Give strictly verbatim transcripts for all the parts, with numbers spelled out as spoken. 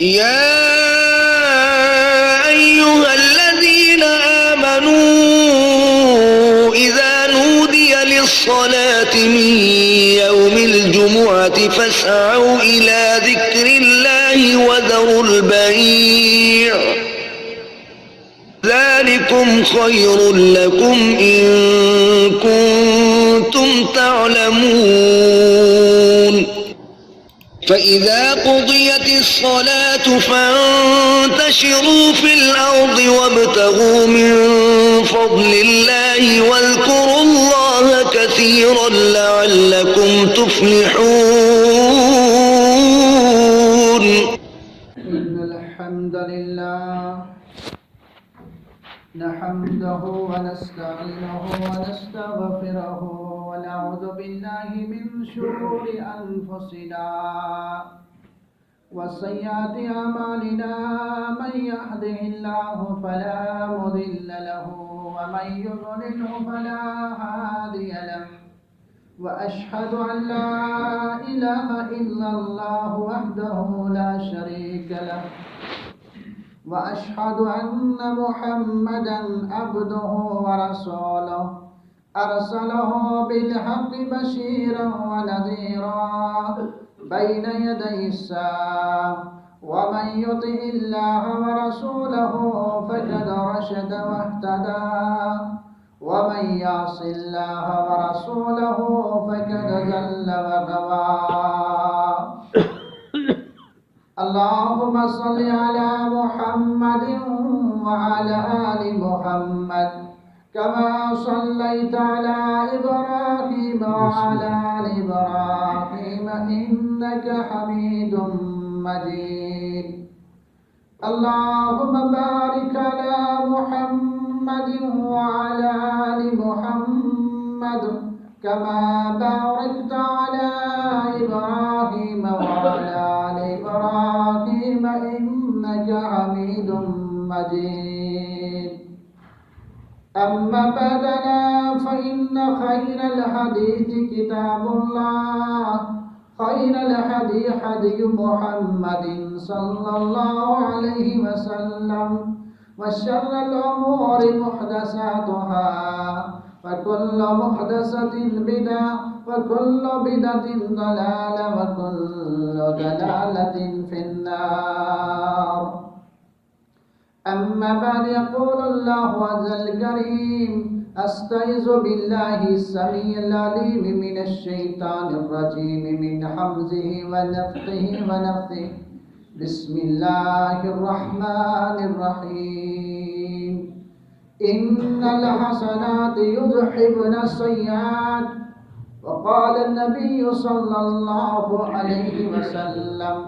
يا أيها الذين آمنوا إذا نودي للصلاة من يوم الجمعة فاسعوا إلى ذكر الله وذروا البيع، ذلكم خير لكم إن كنتم تعلمون. فإذا قضيت الصلاة فانتشروا في الأرض وابتغوا من فضل الله واذكروا الله كثيرا لعلكم تفلحون. إن الحمد لله نحمده ونستعينه ونستغفره ونعوذ بالله من شرور أنفسنا وسيئات أعمالنا. من يهده الله فلا مضل له ومن يضلله فلا هادي له. وأشهد أن لا إله إلا الله وحده لا شريك له. وأشهد أن محمدا عبده ورسوله أرسله بالحق بشيرا ونذيرا بين يدي الساعة. ومن يطع الله ورسوله فقد رشد واهتدى. ومن يعص الله ورسوله فقد ضل وغوى. اللهم صل على محمد وعلى آل محمد كما صليت على إبراهيم وعلى آل إبراهيم إنك حميد مجيد. اللهم بارك على محمد وعلى آل محمد كما باركت على إبراهيم وعلى آل إبراهيم إنك حميد مجيد. أما بعد، ألا فإن خير الحديث كتاب الله، خير الهدي هدي محمد صلى الله عليه وسلم، وشر الأمور محدثاتها، وكل محدثة بدعة، وكل بدعة ضلالة، وكل ضلالة في النار. أما بعد، يقول الله عز الكريم: أستعيذ بالله السميع العليم من الشيطان الرجيم، من همزه ونفخه ونفثه. بسم الله الرحمن الرحيم. إن الحسنات يذهبن السيئات. وقال النبي صلى الله عليه وسلم: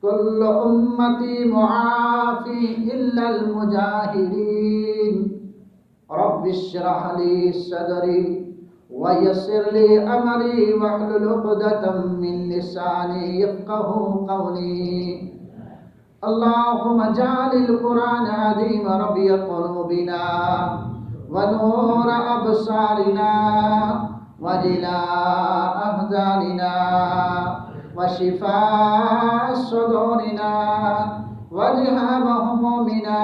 كل أمتي معافي إلا المجاهرين. رب اشرح لي صدري ويسر لي أمري واحلل عقدة من لساني يفقه قولي. اللهم اجعل القرآن العظيم ربيع قلوبنا ونور أبصارنا وجلاء أحزاننا وشفاء صدورنا وذهاب همومنا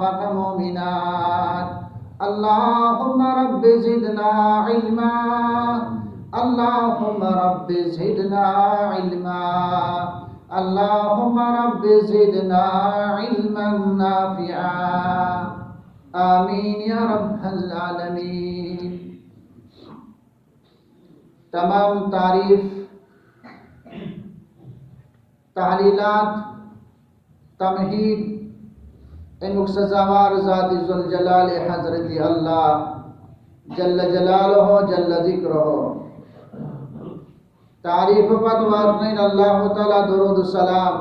وغمومنا. اللهم رب زدنا علما. اللهم رب زدنا علما. اللهم رب زدنا علما نافعا. آمين يا رب العالمين. تمام تعریف، تحلیلات، تمہید اَمیُک سزاوار ذات ذوالجلال حضرت اللہ جل جلالہ جل ذکرہ۔ تعریف پتہٕ واتنٲوِن اللہ تعالیٰ درود و سلام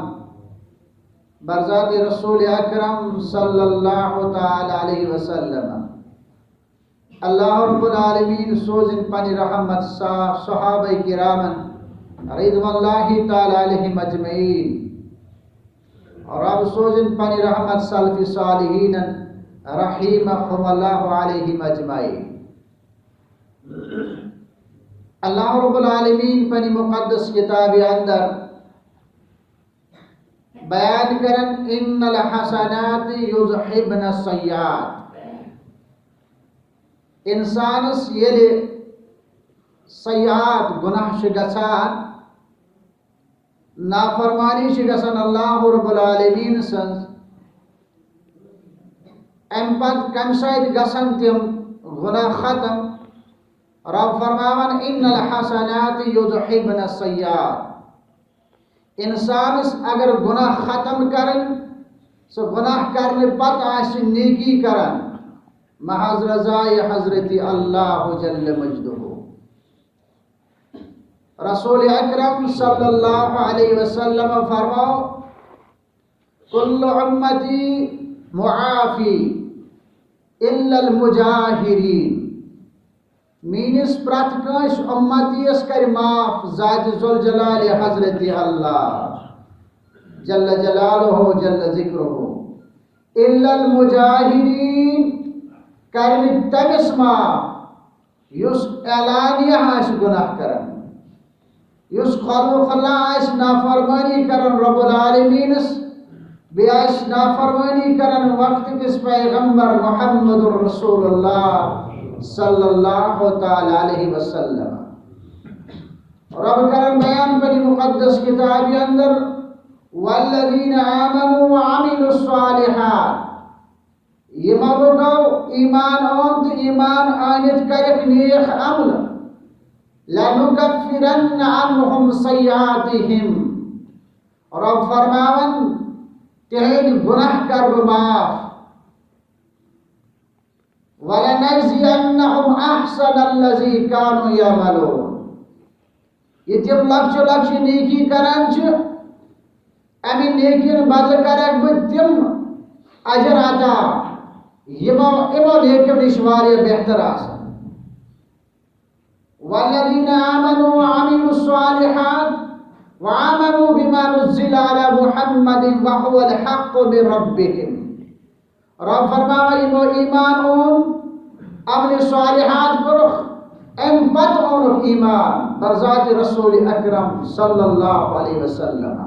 بر ذات رسول اکرم صلی اللہ تعالیٰ علیہ وسلم۔ اللہ رب العالمین سوزِن پننہِ رحمت سا صحابہ کرامن رضوان اللہ تعالیٰ علیہم اجمعین۔ رب سوزِن پننہِ رحمت سلف صالحینن رحمہم اللہ علیہم اجمعین۔ اللہ رب العالمین پننہِ مقدس کتابہِ اندر بیان کران، ان الحسنات یذہبن السیئات۔ انسانس ییٚلہِ سیئات، گناہ چھِ گژھان، نافرمانی چھِ گژھان اللہ رب العالمین سٕنٛز، امہِ پتہٕ کمہِ سۭتۍ گژھن تِم گناہ ختم؟ رب فرماوان، ان الحسنات یذہبن السیئات۔ انسانس اگر گناہ ختم کرن، سُہ گناہ کرنہٕ پتہٕ آسہِ نیکی کران، محض رضایہِ حضرت اللہ جل مجدہ۔ رسول اکرم صلی اللہ علیہ وسلم فرماو، کل امتی معافی الا المجاہرین۔ میٲنِس پرٛٮ۪تھ کٲنٛسہِ اُمتی یَس کَرِ معاف ذات ذوالجلال حضرت اللہ جل جلالہ جل ذکرہ۔ الا المجاہرین، کَرِ نہٕ تٔمِس معاف یُس اعلانیہ آسہِ گناہ کران، یُس خلوق اللہ آسہِ نافرمٲنی کران رب العالمینس، بیٚیہِ آسہِ نافرمٲنی کران وقت کِس پیغمبر محمد رسول اللہ صلی اللہ تعالی علیہ وسلم۔ رب کران بیان پننہِ مقدس کتابہِ اندر، والذین آمنوا وعملوا الصالحات، یِمو لوٗکو ایمان اوٚن تہٕ ایمان أنِتھ کٔرِکھ نیک عمل، لنکفرن عنہم سیئاتہم، رب فرماوان، تِہنٛدۍ گناہ کر بہٕ معاف، ولنجزینہم احسن الذی کانوا یعملون، یہِ تِم لۄکچہِ لۄکچہِ نیکی کران چھِ، اَمہِ نیکی ہُنٛد بدلہٕ کرکھ بہٕ تِم اجر عطا، یِمو، یِمو نیکیو نِش واریاہ بہتر آسن۔ والذین آمنوا وعملوا الصالحات وآمنوا بما نزل على محمد وهو الحق من ربهم۔ رب فرماوان، یِمو ایمان اوٚن، عمل صالحات کوٚرُکھ، اَمہِ پتہٕ اوٚنُکھ ایمان بر ذات رسول اکرم صلی اللہ علیہ وسلم۔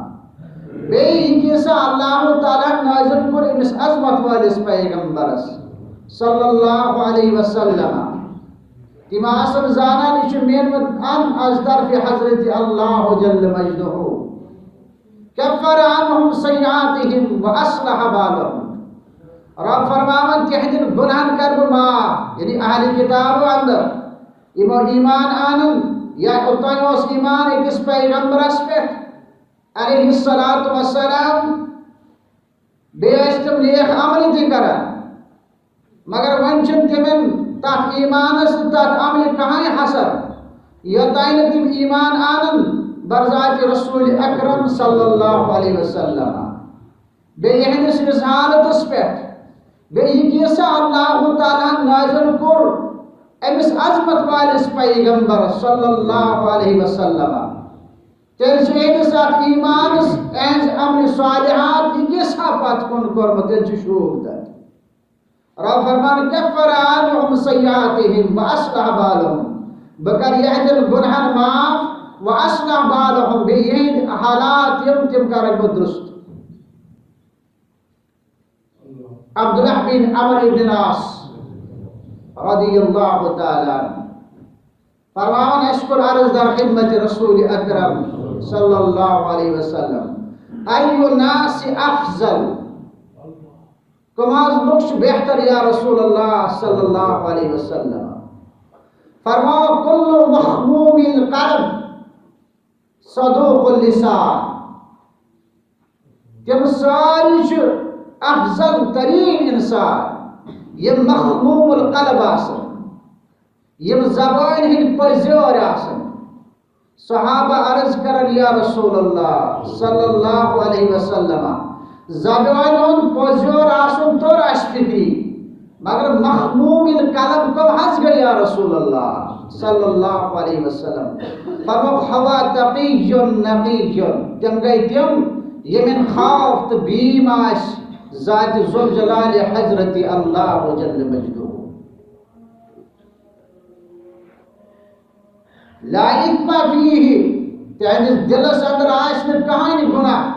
بیٚیہِ یہِ کیٛاہ سا اللہ تعالیٰ ہن نازل کوٚر أمِس عظمت وٲلِس پیغمبرس صلی اللہ علیہ وسلم۔ تِم آسن زانان، یہِ چھُ مینمُت ان از طرف حضرت اللہ جل مجدہ۔ کفر عنہم سیئاتہم و اصلح بالہم۔ رب فرماوان، تِہنٛدٮ۪ن گناہن کر بہٕ معاف، یعنی اہل کتاب اندر یِمو ایمان انن یا اوتام اوس ایمان أکِس پیغمبرس پٮ۪ٹھ علیہ الصلوۃ والسلام، بیٚیہِ ٲسۍ تِم نیک عمل تہِ کران، مگر وۄنۍ چھُنہٕ تِمن تتھ ایمانس تہٕ تتھ عملہِ کٕہٕنۍ حسر، یوٚتام نہٕ تِم ایمان انن بر ذات رسول اکرم صلی اللہ علیہ وسلم۔ بیٚیہِ یِہنٛدِس رسالتس پٮ۪ٹھ، بیٚیہِ یہِ کیٛاہ سا اللہ تعالیٰ ہن نازل کوٚر أمِس عظمت وٲلِس پیغمبر صلی اللہ علیہ وسلم۔ تیٚلہِ چھُ ییٚمِس اَتھ ایٖمانَس، اہنٛزِ عملِ صالحات، یہِ کیٛاہ سا پتھ کُن کوٚرمُت، تیٚلہِ چھُ شوٗب تَتہِ۔ رب فرمان، کفر عنہم سیئاتہم و اصلح بالہم۔ بہٕ کَرٕ یِہنٛدٮ۪ن گۄنہَن معاف، و اصلح بالہم، بیٚیہِ یِہنٛدۍ حالات یِم، تِم کَرَکھ بہٕ درست۔ عبداللہ بن عمرو بن العاص رضی اللہ تعالیٰ عنہ فرماوان، اَسہِ کوٚر عرض در خدمت رسول اکرم صلی اللہ علیہ وسلم، ای الناس افضل، کم از لُکھ چھِ بہتر یا رسول اللہ صلی اللہ علیہ وسلم؟ فرماو، کل مخموم القلب صدوق اللسان۔ تِم سٲری چھِ افضل تریٖن اِنسان، یِم مخموم القلب آسن، یِم زبٲنۍ ہٕنٛدۍ پٔزیٲرۍ آسن۔ صحابہ عرض کرن، یا رسول اللہ صلی اللہ علیہ وسلم، زبانہِ ہُنٛد پوٚزیور آسُن توٚر اَسہِ فِکری، مگر مخموم القلب کم حظ گٔے یا رسول اللہ صلی اللہ علیہ وسلم؟ فرموو، ہوا تقی نقی، تِم گٔے تِم یِمن خوف تہٕ بیم آسہِ ذات ذوالجلال حضرت اللہ جل مجدہ۔ لا اثم فیہ، تہنٛدِس دِلس اندر آسہِ نہٕ کٕہٕنۍ گناہ۔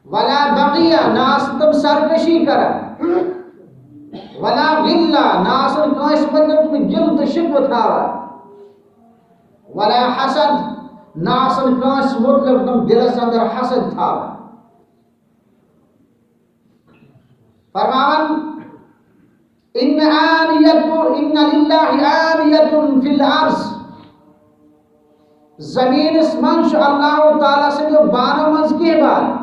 ولا بغیا، نہ آسن تِم سرکشی کران۔ ولا غلا، نہ آسن کٲنٛسہِ مُتعلق تِم گِل تہٕ شِکوٕ تھاوان۔ ولا حسد، نہ آسن کٲنٛسہِ مُتعلق تِم دِلس اندر حسد تھاوان۔ فرماوان، ان آنیت، ان للہ آنیت فی الارض، زمینس منٛز چھُ اللہ تعالیٰ سٕنٛدیو بانو منٛز کینٛہہ بانہٕ۔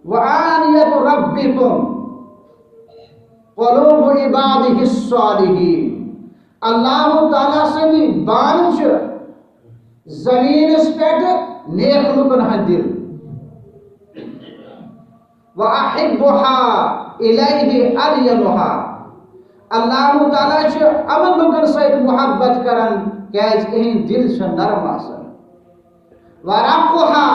وآنیت ربکم قلوب عبادہ الصالحین، اللہ تعالیٰ سٕنٛدۍ بانہٕ چھِ زمینس پٮ۪ٹھ نیک لُکن ہٕنٛدۍ دِل۔ وأحبها إليه ألينها، اللہ تعالیٰ چھُ یِمن لُکن سۭتۍ محبت کران، کیازِ یِہنٛدۍ دِل چھِ نرم آسان۔ ورقها،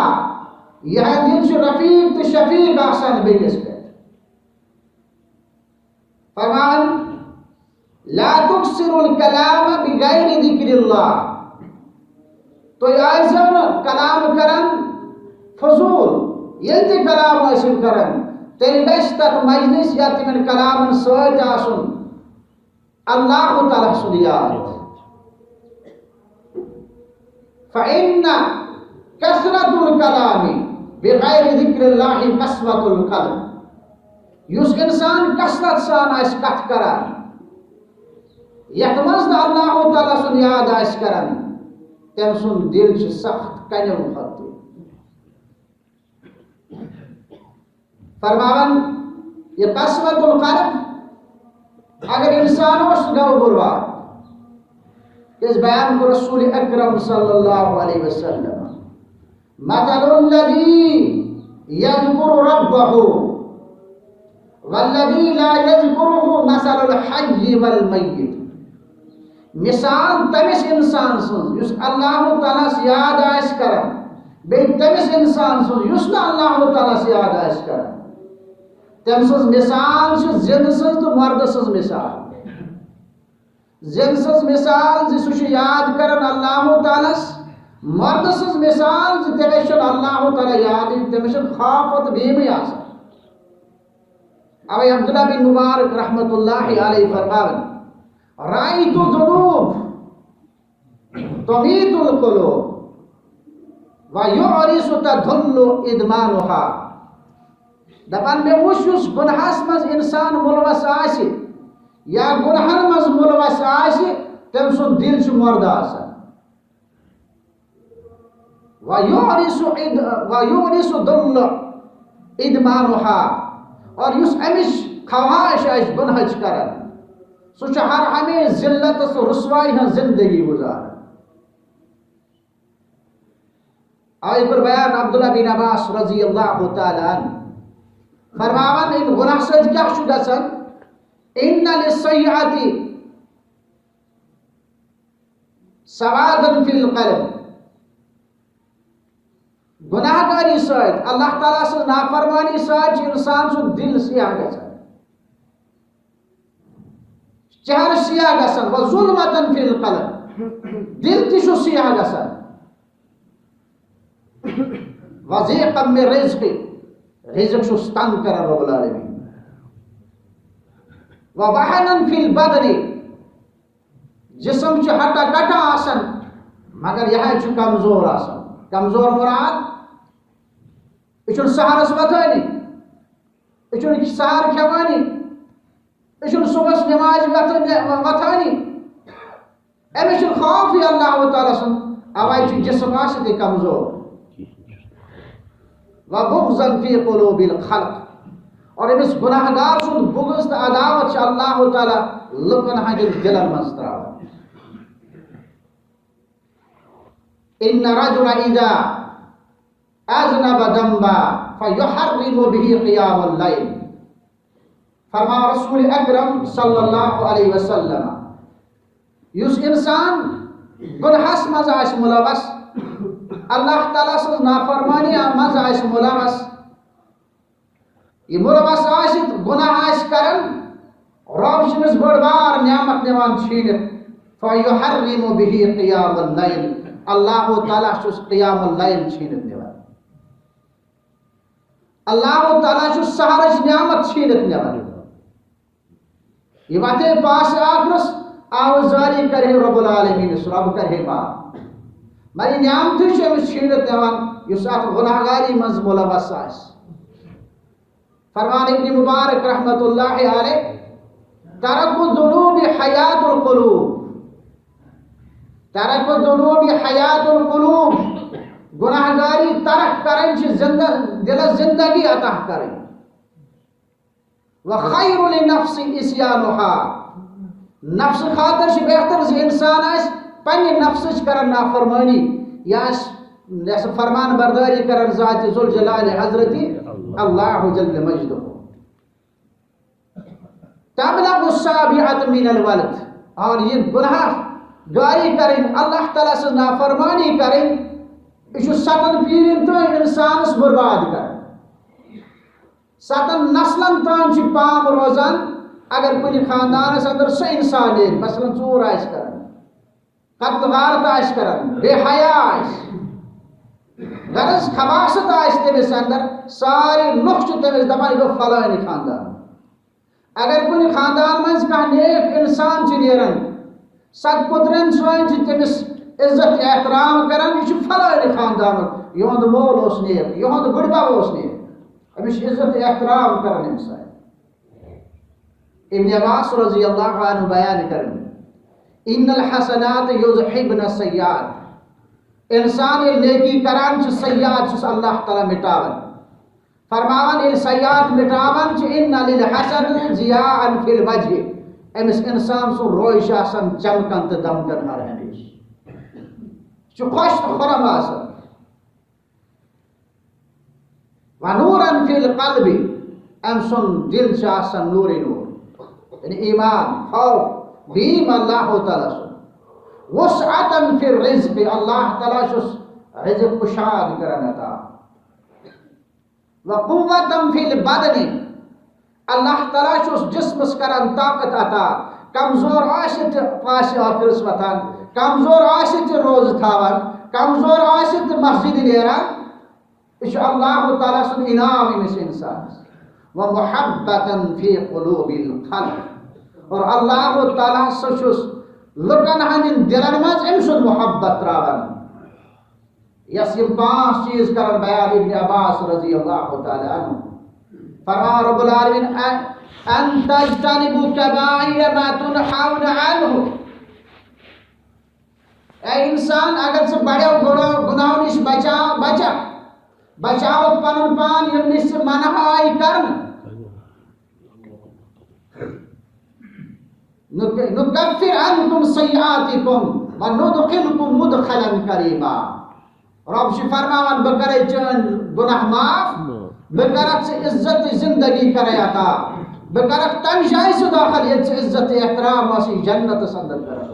یِہنٛدۍ دِل چھِ رفیق تہٕ شفیق آسان بیٚکِس پٮ۪ٹھ۔ فرمان، لا تکثروا الکلام بغیر ذکر اللہ، تُہۍ ٲسۍزیو نہٕ کلام کران فضول۔ ییٚلہِ تہِ کلام ٲسِو کران، تیٚلہِ گژھِ تتھ مجلس یا تِمن کلامن سۭتۍ آسُن اللہ تعالیٰ سُنٛد یاد۔ فإن کثرت الکلام بغیر ذکر اللہ قسوۃ القلب، یُس انسان کثرت سان آسہِ کتھ کران، یتھ منٛز نہٕ اللہ تعالیٰ سُنٛد یاد آسہِ کران، تٔمۍ سُنٛد دِل چھُ سخت کنیو کھۄتہٕ تہِ۔ فرماوان، یہ قسوۃ القلب، اگر انسان اوس گو بروا، اس بیان کو رسول اکرم صلی اللہ علیہ وسلم، مثل الذی یذکر ربہ والذی لا یذکرہ مثل الحی والمیت۔ مثال تٔمِس اِنسان سٕنٛز یُس اللہ تعالیٰ ہَس یاد آسہِ کران، بیٚیہِ تٔمِس اِنسان سٕنٛز یُس نہٕ اللہ تعالیٰ ہَس یاد آسہِ کران۔ تٔمۍ سٕنٛز مثال چھِ زِندٕ سٕنٛز تہٕ مردٕ سٕنٛز مثال۔ زِندٕ سٕنٛز مثال زِ سُہ چھُ یاد کران اللہ تعالیٰ ہَس، مردٕ سٕنٛز مثال زِ تٔمِس چھُنہٕ اللہ تعالیٰ یادٕے، تٔمِس چھُنہٕ خوف تہٕ بیٖمٕے آسان۔ اوے عبداللہ بن مبارک رحمت اللہ علیہ فرماوان، رأیت الذنوب تمیت القلوب و یعرس تدل ادمانها۔ دپان، مےٚ وُچھ یُس گناہس منٛز انسان ملوث آسہِ یا گناہن منٛز ملوث آسہِ، تٔمۍ سُنٛد دِل چھُ مردٕ آسان۔ وَيُورِثُ عِد-، وَيُورِثُ ذُلَّ إِدْمَانُهَا، اور یُس اَمِچ خواہش آسہِ گۄنہٕچ کران، سُہ چھُ ہر ہمیشہٕ ذلت تہٕ رسوائی ہٕنٛز زندگی گُزاران۔ آیہِ کوٚر بیان عبداللہ بن عباس رضی اللہ تعالیٰ عنہ فرماوان، اَمہِ گۄناہ سۭتۍ کیٛاہ چھُ گژھان؟ اِنَّ لِلسَّیِّئَاتِ سوادن فی القلب۔ گناہ گاری سۭتۍ، اللہ تعالیٰ سٕنٛز نافرمانی سۭتۍ چھُ انسان سُنٛد دِل سیاہ گژھان، چہرٕ سیاہ گژھان، و ظلمتن فی القلب، دِل تہِ چھُ سیاہ گژھان۔ وضیقا من رزقی، رزق چھُس تنگ کران رب العالمین۔ و وہنن فی البدنی، جسم چھُ ہٹا کٹا آسان، مگر یہِ ہا چھُ کمزور آسان۔ کمزور مراد، یہِ چھُنہٕ سحرس وۄتھٲنی، یہِ چھُنہٕ سحر کھٮ۪وانی، یہِ چھُنہٕ صبحس نمازِ وۄتھٲنی، وۄتھٲنی۔ أمِس چھُنہٕ خوفٕے اللہ تعالیٰ سُنٛد، اَوَے چھُ جسم آسہِ تہِ کمزور۔ وَبُغْضًا فِي قُلُوبِ الْخَلْقِ، اور أمِس گناہ گار سُنٛد بغض تہٕ عداوت چھِ اللہ تعالیٰ لُکن ہٕنٛدٮ۪ن دِلن منٛز ترٛاوان۔ إِنَّ الرَّجُلَ إِذَا أَذْنَبَ ذَنْبًا فَيُحَرِّمُ بِهِ قِيَامَ اللَّيْلِ۔ فرماو رسول اکرم صلی اللہ علیہ وسلم، یُس انسان گناہس منٛز آسہِ ملوث، اللہ تعالیٰ سٕنٛز نافرمانی منٛز آسہِ ملوث، یہِ ملوث آسہِ، گناہ آسہِ کران، رب چھُ أمِس بٔڑ بار نعمت نِوان چھیٖنِتھ، فَيُحَرِّمُ بِهِ قِيَامَ اللَّيْلِ، اللہ تعالیٰ چھُس قیام اللیل چھیٖنِتھ نِوان۔ اللہ تعالیٰ چھُ سحرٕچ نعمت چھیٖنِتھ نِوان۔ یہِ وَتھے پاسہٕ ٲخرس، آوُز جٲری کرِ رب العالمین، سُہ رب کرِ معاف۔ مگر یہِ نعمتٕے چھُ أمِس چھیٖنِتھ نِوان، یُس اَتھ گناہگاری منٛز ملوث آسہِ۔ فرمان ابن مبارک رحمت اللہ علیہ، ترک الذنوب حیات القلوب، ترک الذنوب حیات القلوب، گناہگاری ترک کرٕنۍ چھِ زندہ، دلس زندگی عطا کرٕنۍ۔ وخیر للنفس عصیانها، نفس خٲطرٕ چھُ بہتر زِ انسان آسہِ پننہِ نفسٕچ کران نافرمٲنی، یا آسہِ، یۄس فرمان بردٲری کران ذات ذوالجلال حضرت اللہ جل مجدہ۔ تمنع السابعة من الولد، اور یہِ گناہ گاری کرٕنۍ، اللہ تعالیٰ سٕنٛز نافرمٲنی کرٕنۍ، یہِ چھُ ستن پیرین تام انسانس برباد کران۔ ستن نسلن تام چھُ پام روزان۔ اگر کُنہِ خاندانس اندر سُہ انسان نیرِ، مثلاً ژوٗر آسہِ کران، قتل غارت آسہِ کران، بے حیا آسہِ، غرض خباثت آسہِ تٔمِس اندر، سارے لُکھ چھِ تٔمِس دپان، یہِ گوٚو فلٲنہِ خاندان۔ اگر کُنہِ خاندان منٛز کانٛہہ نیک انسان چھُ نیران، ست پُترن سۭتۍ چھِ تٔمِس عزت احترام کران، یہِ چھُ فلٲنہِ خاندانُک، یِہُنٛد مول اوس نیک، یِہُنٛد بٕڈبب اوس نیک، أمِس چھِ عزت احترام کران اَمہِ سۭتۍ۔ ابن عباس رضی اللہ عنہ بیان کران، ان الحسنات یذہبن السیئات، انسان ییٚلہِ نیکی کران چھُ، سیئات چھُس اللہ تعالیٰ مٹاوان۔ فرماوان، ییٚلہِ سیئات مٹاوان چھِ، ان للحسن ضیاء فی الوجہ، أمِس انسان سُنٛد روے چھُ آسان چمکان تہٕ دمکان ہر ہمیشہٕ، چھُ خۄش تہٕ خُرم آسان۔ ونورا فی القلب، أمۍ سُنٛد دل چھُ آسان نوٗرٕے نوٗر، یعنی ایمان، خوف، بیم اللہ تعالیٰ سُنٛد۔ وسعة فی الرزق، اللہ تعالیٰ چھُس رزق کشاد کران عطا۔ وقوة فی البدن، اللہ تعالیٰ چھُس جسمس کران طاقت عطا، کمزور آسہِ تہِ آسہِ ٲخرس وۄتھان، کمزور آسہِ تہِ روزٕ تھاوان، کمزور آسہِ تہِ مسجد نیران۔ یہِ چھُ اللہ تعالیٰ سُنٛد انعام أمِس انسانس۔ ومحبة فی قلوب الخلق، اور اللہ تعالیٰ ہسا چھُس لُکن ہٕنٛدٮ۪ن دلن منٛز أمۍ سُنٛد محبت تراوان۔ یس یِم پانٛژھ چیٖز کرن بیان ابن عباس رضی اللہ تعالیٰ عنہ۔ فرمان رب العالمین، ان، ان تجتنبوا کبائر ما تنہون عنہ۔ اے انسان، اگر ژٕ بڑیو گناہ، گناہو نِش بچاو، بچا، بچاوکھ پنُن پان، یِم نِش ژٕ منع آیہِ کرنہٕ۔ نُک-، نُکفر عنکم سیئاتکم وندخلکم مدخلا کریما۔ رب چھُ فرماوان، بہٕ کرے چٲنۍ گناہ معاف، بہٕ کرکھ ژٕ عزت زندگی کرے عطا، بہٕ کرکھ تمہِ جایہِ ژٕ دٲخل ییٚتہِ ژٕ عزت احترام آسی، جنتس اندر کرکھ۔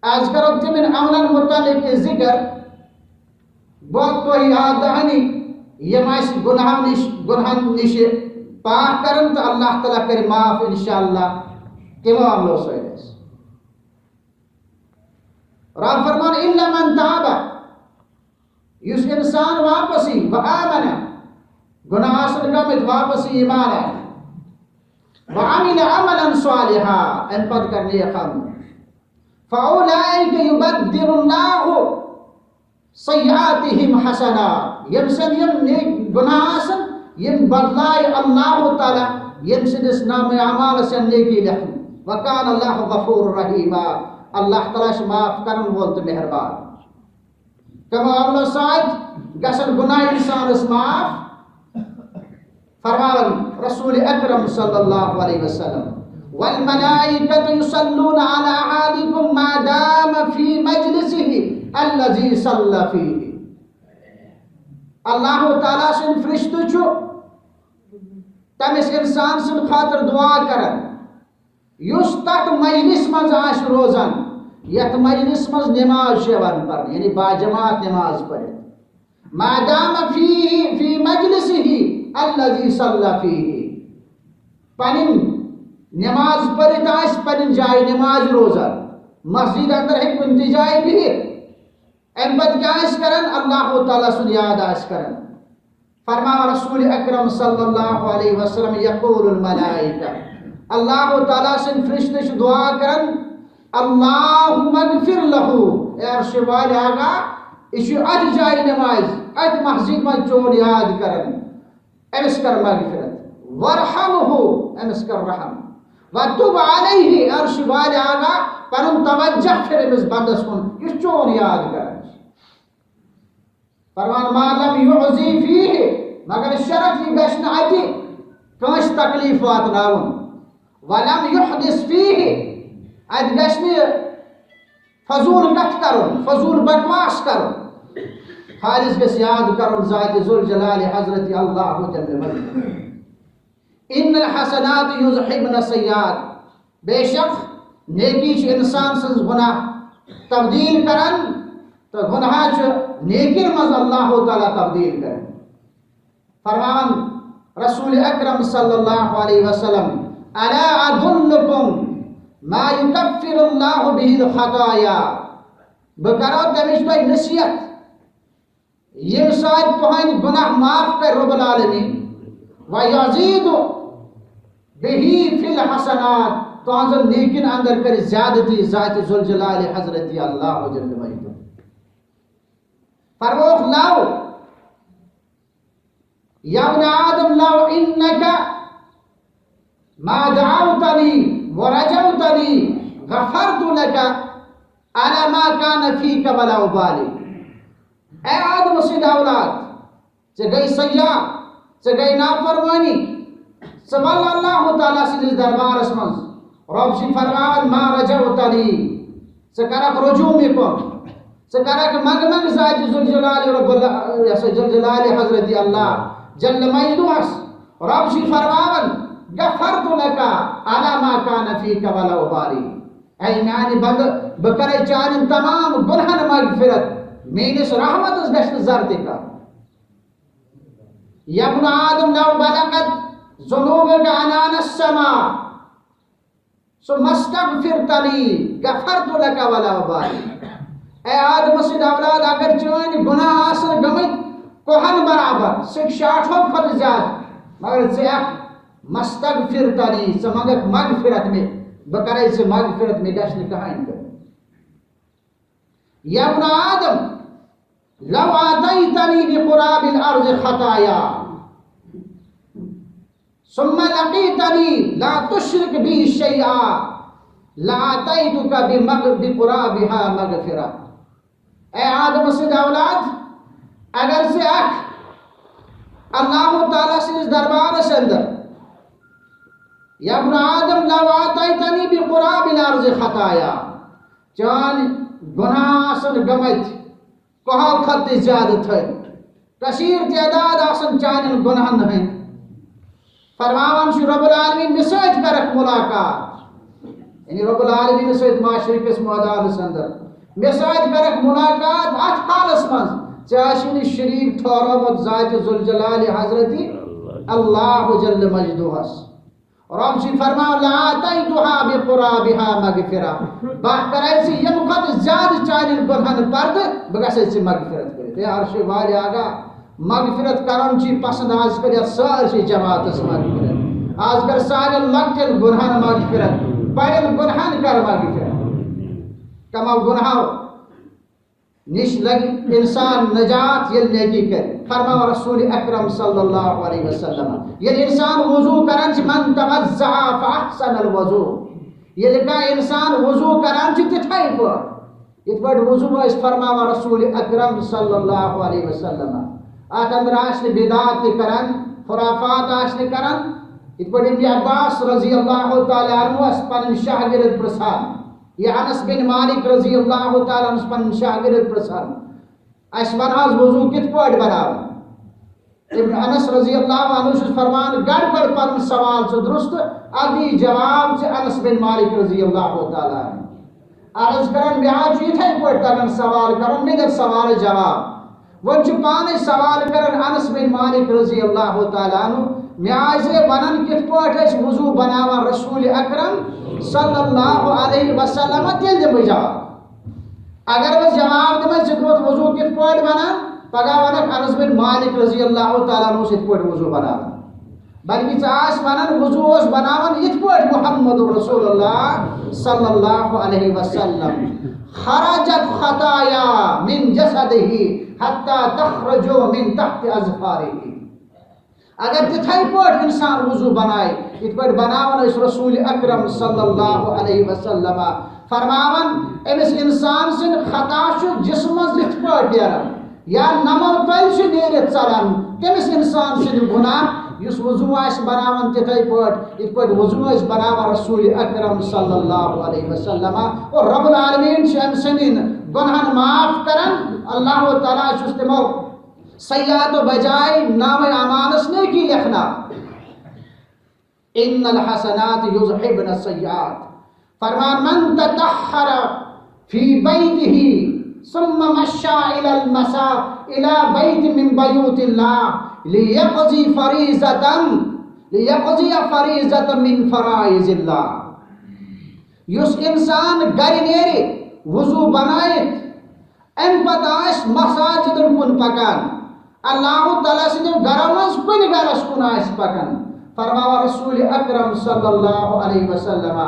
آز کرو تِمن عملن متعلق ذکر، بہٕ تۄہہِ یاد دہانی، یِم اَسہِ گناہو نِش، گناہن نِش پاک کرن تہٕ اللہ تعالیٰ کرِ معاف انشاءاللہ تِمو عملو سۭتۍ اَسہِ۔ رب فرمان، الا من تاب، یُس انسان واپس یی، و آمن، گناہ آسن گٔمٕتۍ، واپس یی ایمان آنہِ، و عمل عملا صالحا، امہِ پتہٕ کر نیک عمل، فاولئک یبدل اللہ سیئاتہم حسنات، یِم سٕنٛدۍ یِم نیک گناہ آسن، یِم بدلایہِ اللہ تعالیٰ یِم سٕنٛدِس نامہ اعمالس یا نیکی لیکھن۔ وکان اللہ غفور رحیما، اللہ تعالیٰ چھُ معاف کرن وول تہٕ مہربان۔ کمو عملو سۭتۍ گژھن گناہ انسانس معاف۔ فرماوان رسول اکرم صلی اللہ علیہ وسلم، والملائکۃ یصلون علی احدکم ما دام فی مجلسہ الذی صلی فیہ۔ اللہ تعالیٰ سُنٛد فرشتہٕ چھُ تٔمِس انسان سٕنٛدِ خٲطرٕ دعا کران، یُس تتھ مجلس منٛز آسہِ روزان، یتھ مجلس منٛز نماز چھِ یِوان پرنہٕ، یعنی باجماعت نماز پٔرِتھ۔ ما دام فیہ، فی مجلسہ الذی صلی فیہ، پنٕنۍ نماز پٔرِتھ آسہِ پنٕنۍ جایہِ نماز روزان، مسجد اندر ہیٚکہِ کُنہِ تہِ جایہِ بِہِتھ۔ امہِ پتہٕ کیٛاہ آسہِ کران؟ اللہ تعالیٰ سُنٛد یاد آسہِ کران۔ فرماوان رسول اکرم صلی اللہ علیہ وسلم، یقول الملائکہ، اللہ تعالیٰ سٕنٛدۍ فرشتہٕ چھِ دعا کران، اللہم اغفر لہ، اے عرش والے آقا، یہِ چھُ اتھ جایہِ نماز، اتھ مسجد منٛز چون یاد کران، أمِس کر مغفرت، ورحمہ، أمِس کر رحم، وتب علیہ، عرش والے آقا، پنُن توجہ پھر أمِس بندس کُن، یُس چون یاد کران چھُ۔ فرمان، ما لم یعزی فیہ، مگر شرط یہِ گژھِ نہٕ اتہِ کٲنٛسہِ تکلیف واتناوُن۔ ولم یحدث فیہ، اتہِ گژھِ نہٕ فضول کتھ کرُن، فضول بکواس کرُن۔ خالص گژھِ یاد کرُن ذات ذوالجلال حضرت اللہ جل مجدہ۔ ان الحسنات یذہبن السیئات، بے شک نیکی چھِ انسان سٕنٛز گناہ تبدیل کران، تہٕ گناہ چھِ نیکین منٛز اللہ تعالیٰ تبدیل کران۔ فرمان رسول اکرم صلی اللہ علیہ وسلم، الا ادلکم ما یکفر اللہ بہ الخطایا، بہٕ کرو تمِچ تۄہہِ نصیحت، ییٚمہِ سۭتۍ تُہنٛدۍ گناہ معاف کرِ رب العالمین، ویزید بہ فی الحسنات، تُہنٛزن نیکین اندر کرِ زیادتی ذات ذوالجلال حضرت اللہ جل مجدہ۔ فرمووُکھ، لو، یا ابن آدم، لو انک ما دعوتنی ورجوتنی غفرت لک علی ما کان فیک ولا ابالی۔ اے آدم سٕنٛدۍ اولاد، ژےٚ گٔے سیاح، ژےٚ گٔے نافرمٲنی، ژٕ وَل اللہ تعالیٰ سٕنٛدِس دربارس منٛز۔ رب چھُ فرماوان، ما رجوتنی، ژٕ کرکھ رجوع مےٚ کُن، ژٕ کرکھ منٛگہٕ منٛگہٕ ذات ذوالجلال رب ال-، یہِ ہسا ذوالجلال حضرت اللہ جل مجدہس۔ رب چھُ فرماوان، غفرت لک علی ما کان فیک ولا ابالی۔ اے میانہِ بندٕ، بہٕ کرے چانٮ۪ن تمام گناہن مغفرت، میٲنِس رحمتس گژھِ نہٕ ذرٕ تہِ کم۔ یا ابن آدم، لو بلغت ذنوبک عنان السماء ثم استغفرتنی غفرت لک ولا ابالی۔ اے آدم سٕنٛدۍ اولاد، اگر چٲنۍ گناہ آسن گٔمٕتۍ کوہن برابر، سُہ شاٹھو کھۄتہٕ زیادٕ، مگر ژٕ یکھ مستغفرتنی، ژٕ منگکھ مغفرت مےٚ، بہٕ کرے ژےٚ مغفرت، مےٚ گژھِ نہٕ کٕہٕنۍ تہِ۔ یا ابن آدم، لو آتیتنی بقراب الارض خطایا ثم لقیتنی لا تشرک بی شیئا لآتیتک بمغ-، بقرابها مغفرہ۔ اے آدم سٕنٛدۍ اولاد، اگر ژٕ اکھ اللہ تعالیٰ سٕنٛدِس دربارس اندر، یا ابن آدم، لو آتیتنی بقراب الارض خطایا، چٲنۍ گناہ آسن گٔمٕتۍ کوہو کھۄتہٕ تہِ زیادٕ تھٔدۍ، کثیر تعداد آسن چانٮ۪ن گناہن ہٕنٛدۍ۔ فرماوان چھُ رب العالمین، مےٚ سۭتۍ کرکھ ملاقات، یعنی رب العالمین سۭتۍ معاشرٕ کِس مٲدانس اندر، مےٚ سۭتۍ کرکھ ملاقات اتھ حالس منٛز، ژےٚ آسی نہٕ شریک ٹھہرومُت ذات ذوالجلال حضرت اللہ جل مجدہس۔ رب چھُ فرماوان، لآتیتها بقرابها مغفرہ، بہٕ کرے ژےٚ ییٚمہِ کھۄتہٕ زیادٕ چانٮ۪ن گناہن پردٕ، بہٕ گژھے ژےٚ مغفرت کٔرِتھ۔ اے عرش والے آقا، مغفرت کرُن چھُ پسند آز کل یتھ سٲرسٕے جماعتس مغفرت۔ آز کل سانٮ۪ن لۄکٹٮ۪ن گناہن مغفرت، بڑٮ۪ن گناہن کر مغفرت۔ کمو گناہو نِش لگہِ انسان نجات ییٚلہِ نیکی کرِ۔ فرماوان رسول اکرم صلی اللہ علیہ وسلم، ییٚلہِ انسان وضو کران چھُ، من توضع فاحسن الوضو، ییٚلہِ کانٛہہ انسان وضو کران چھُ تِتھے پٲٹھۍ، یِتھ پٲٹھۍ وضو ٲسۍ فرماوان رسول اکرم صلی اللہ علیہ وسلم، اتھ اندر آسہِ نہٕ بدعات تہِ کران، خرافات آسہِ نہٕ کران۔ یِتھ پٲٹھۍ ابن عباس رضی اللہ تعالیٰ عنہ ٲس پنٕنۍ شاگرد پرژھان، یا انس بن مالک رضی اللہ تعالیٰ عنہ اوس پنٕنۍ شاگرد پرژھان، اسہِ ون حظ وضو کِتھ پٲٹھۍ بناوُن؟ ابن انس رضی اللہ عنہ چھُس فرمان، گڑ گڑ پنُن سوال ژٕ درست، ادی جواب ژٕ انس بن مالک رضی اللہ تعالیٰ عنہ۔ عرض کران، مےٚ حظ چھُ یِتھے پٲٹھۍ تگان سوال کرُن، مےٚ دِ سوالس جواب۔ وۄنۍ چھُ پانے سوال کران انس بن مالک رضی اللہ تعالیٰ عنہ، مےٚ آسہِ ہے ونان کِتھ پٲٹھۍ ٲسۍ وضو بناوان رسول اکرم صلی اللہ علیہ وسلم، تیٚلہِ دِمہٕ بہٕ جواب۔ اگر بہٕ جواب دِمے، ژےٚ دوٚپُتھ وضو کِتھ پٲٹھۍ بنان، پگاہ ونکھ انس بن مالک رضی اللہ تعالیٰ عنہ اوس یِتھ پٲٹھۍ وضو بناوان، بلکہ ژٕ آس ونان وضو اوس بناوان یِتھ پٲٹھۍ محمد رسول اللہ صلی اللہ علیہ وسلم، خرجت خطایا من جسدہ حتی تخرج من تحت اظفارہ۔ اگر تِتھے پٲٹھۍ انسان وضو بنایہِ، یِتھ پٲٹھۍ بناوان ٲسۍ رسول اکرم صلی اللہ علیہ وسلم، فرماوان، أمِس انسان سٕنٛدِ خطا چھُ جسمس یِتھ پٲٹھۍ نیران، یا نمو تۄلہِ چھُ نیٖرِتھ ژلان، تٔمِس انسان سٕنٛدِ گناہ، یُس وضو آسہِ بناوان تِتھے پٲٹھۍ، یِتھ پٲٹھۍ وضو ٲسۍ بناوان رسول اکرم صلی اللہ علیہ وسلم، اور رب العالمین چھُ أمۍ سٕنٛدٮ۪ن گناہن معاف کران۔ اللہ تعالیٰ چھُس تِمو سیئاتو بجائے نامِ اعمالس نیکی لیکھنا۔ ان الحسنات یذہبن السیئات۔ فرمان، من تطہر فی بیتہ ثم مشی الی المسا الی بیت من بیوت اللہ لیقضی فریضة، لیقضی فریضة من فرائض اللہ۔ یُس انسان گرِ نیرِ، وضو بنٲیِتھ، امہِ پتہٕ آسہِ مساجدن کُن پکان، اللہ تعالیٰ سٕنٛدِ گرو منٛز کُنہِ گرس کُن آسہِ پکان، فرماوان رسول اکرم صلی اللہ علیہ وسلم،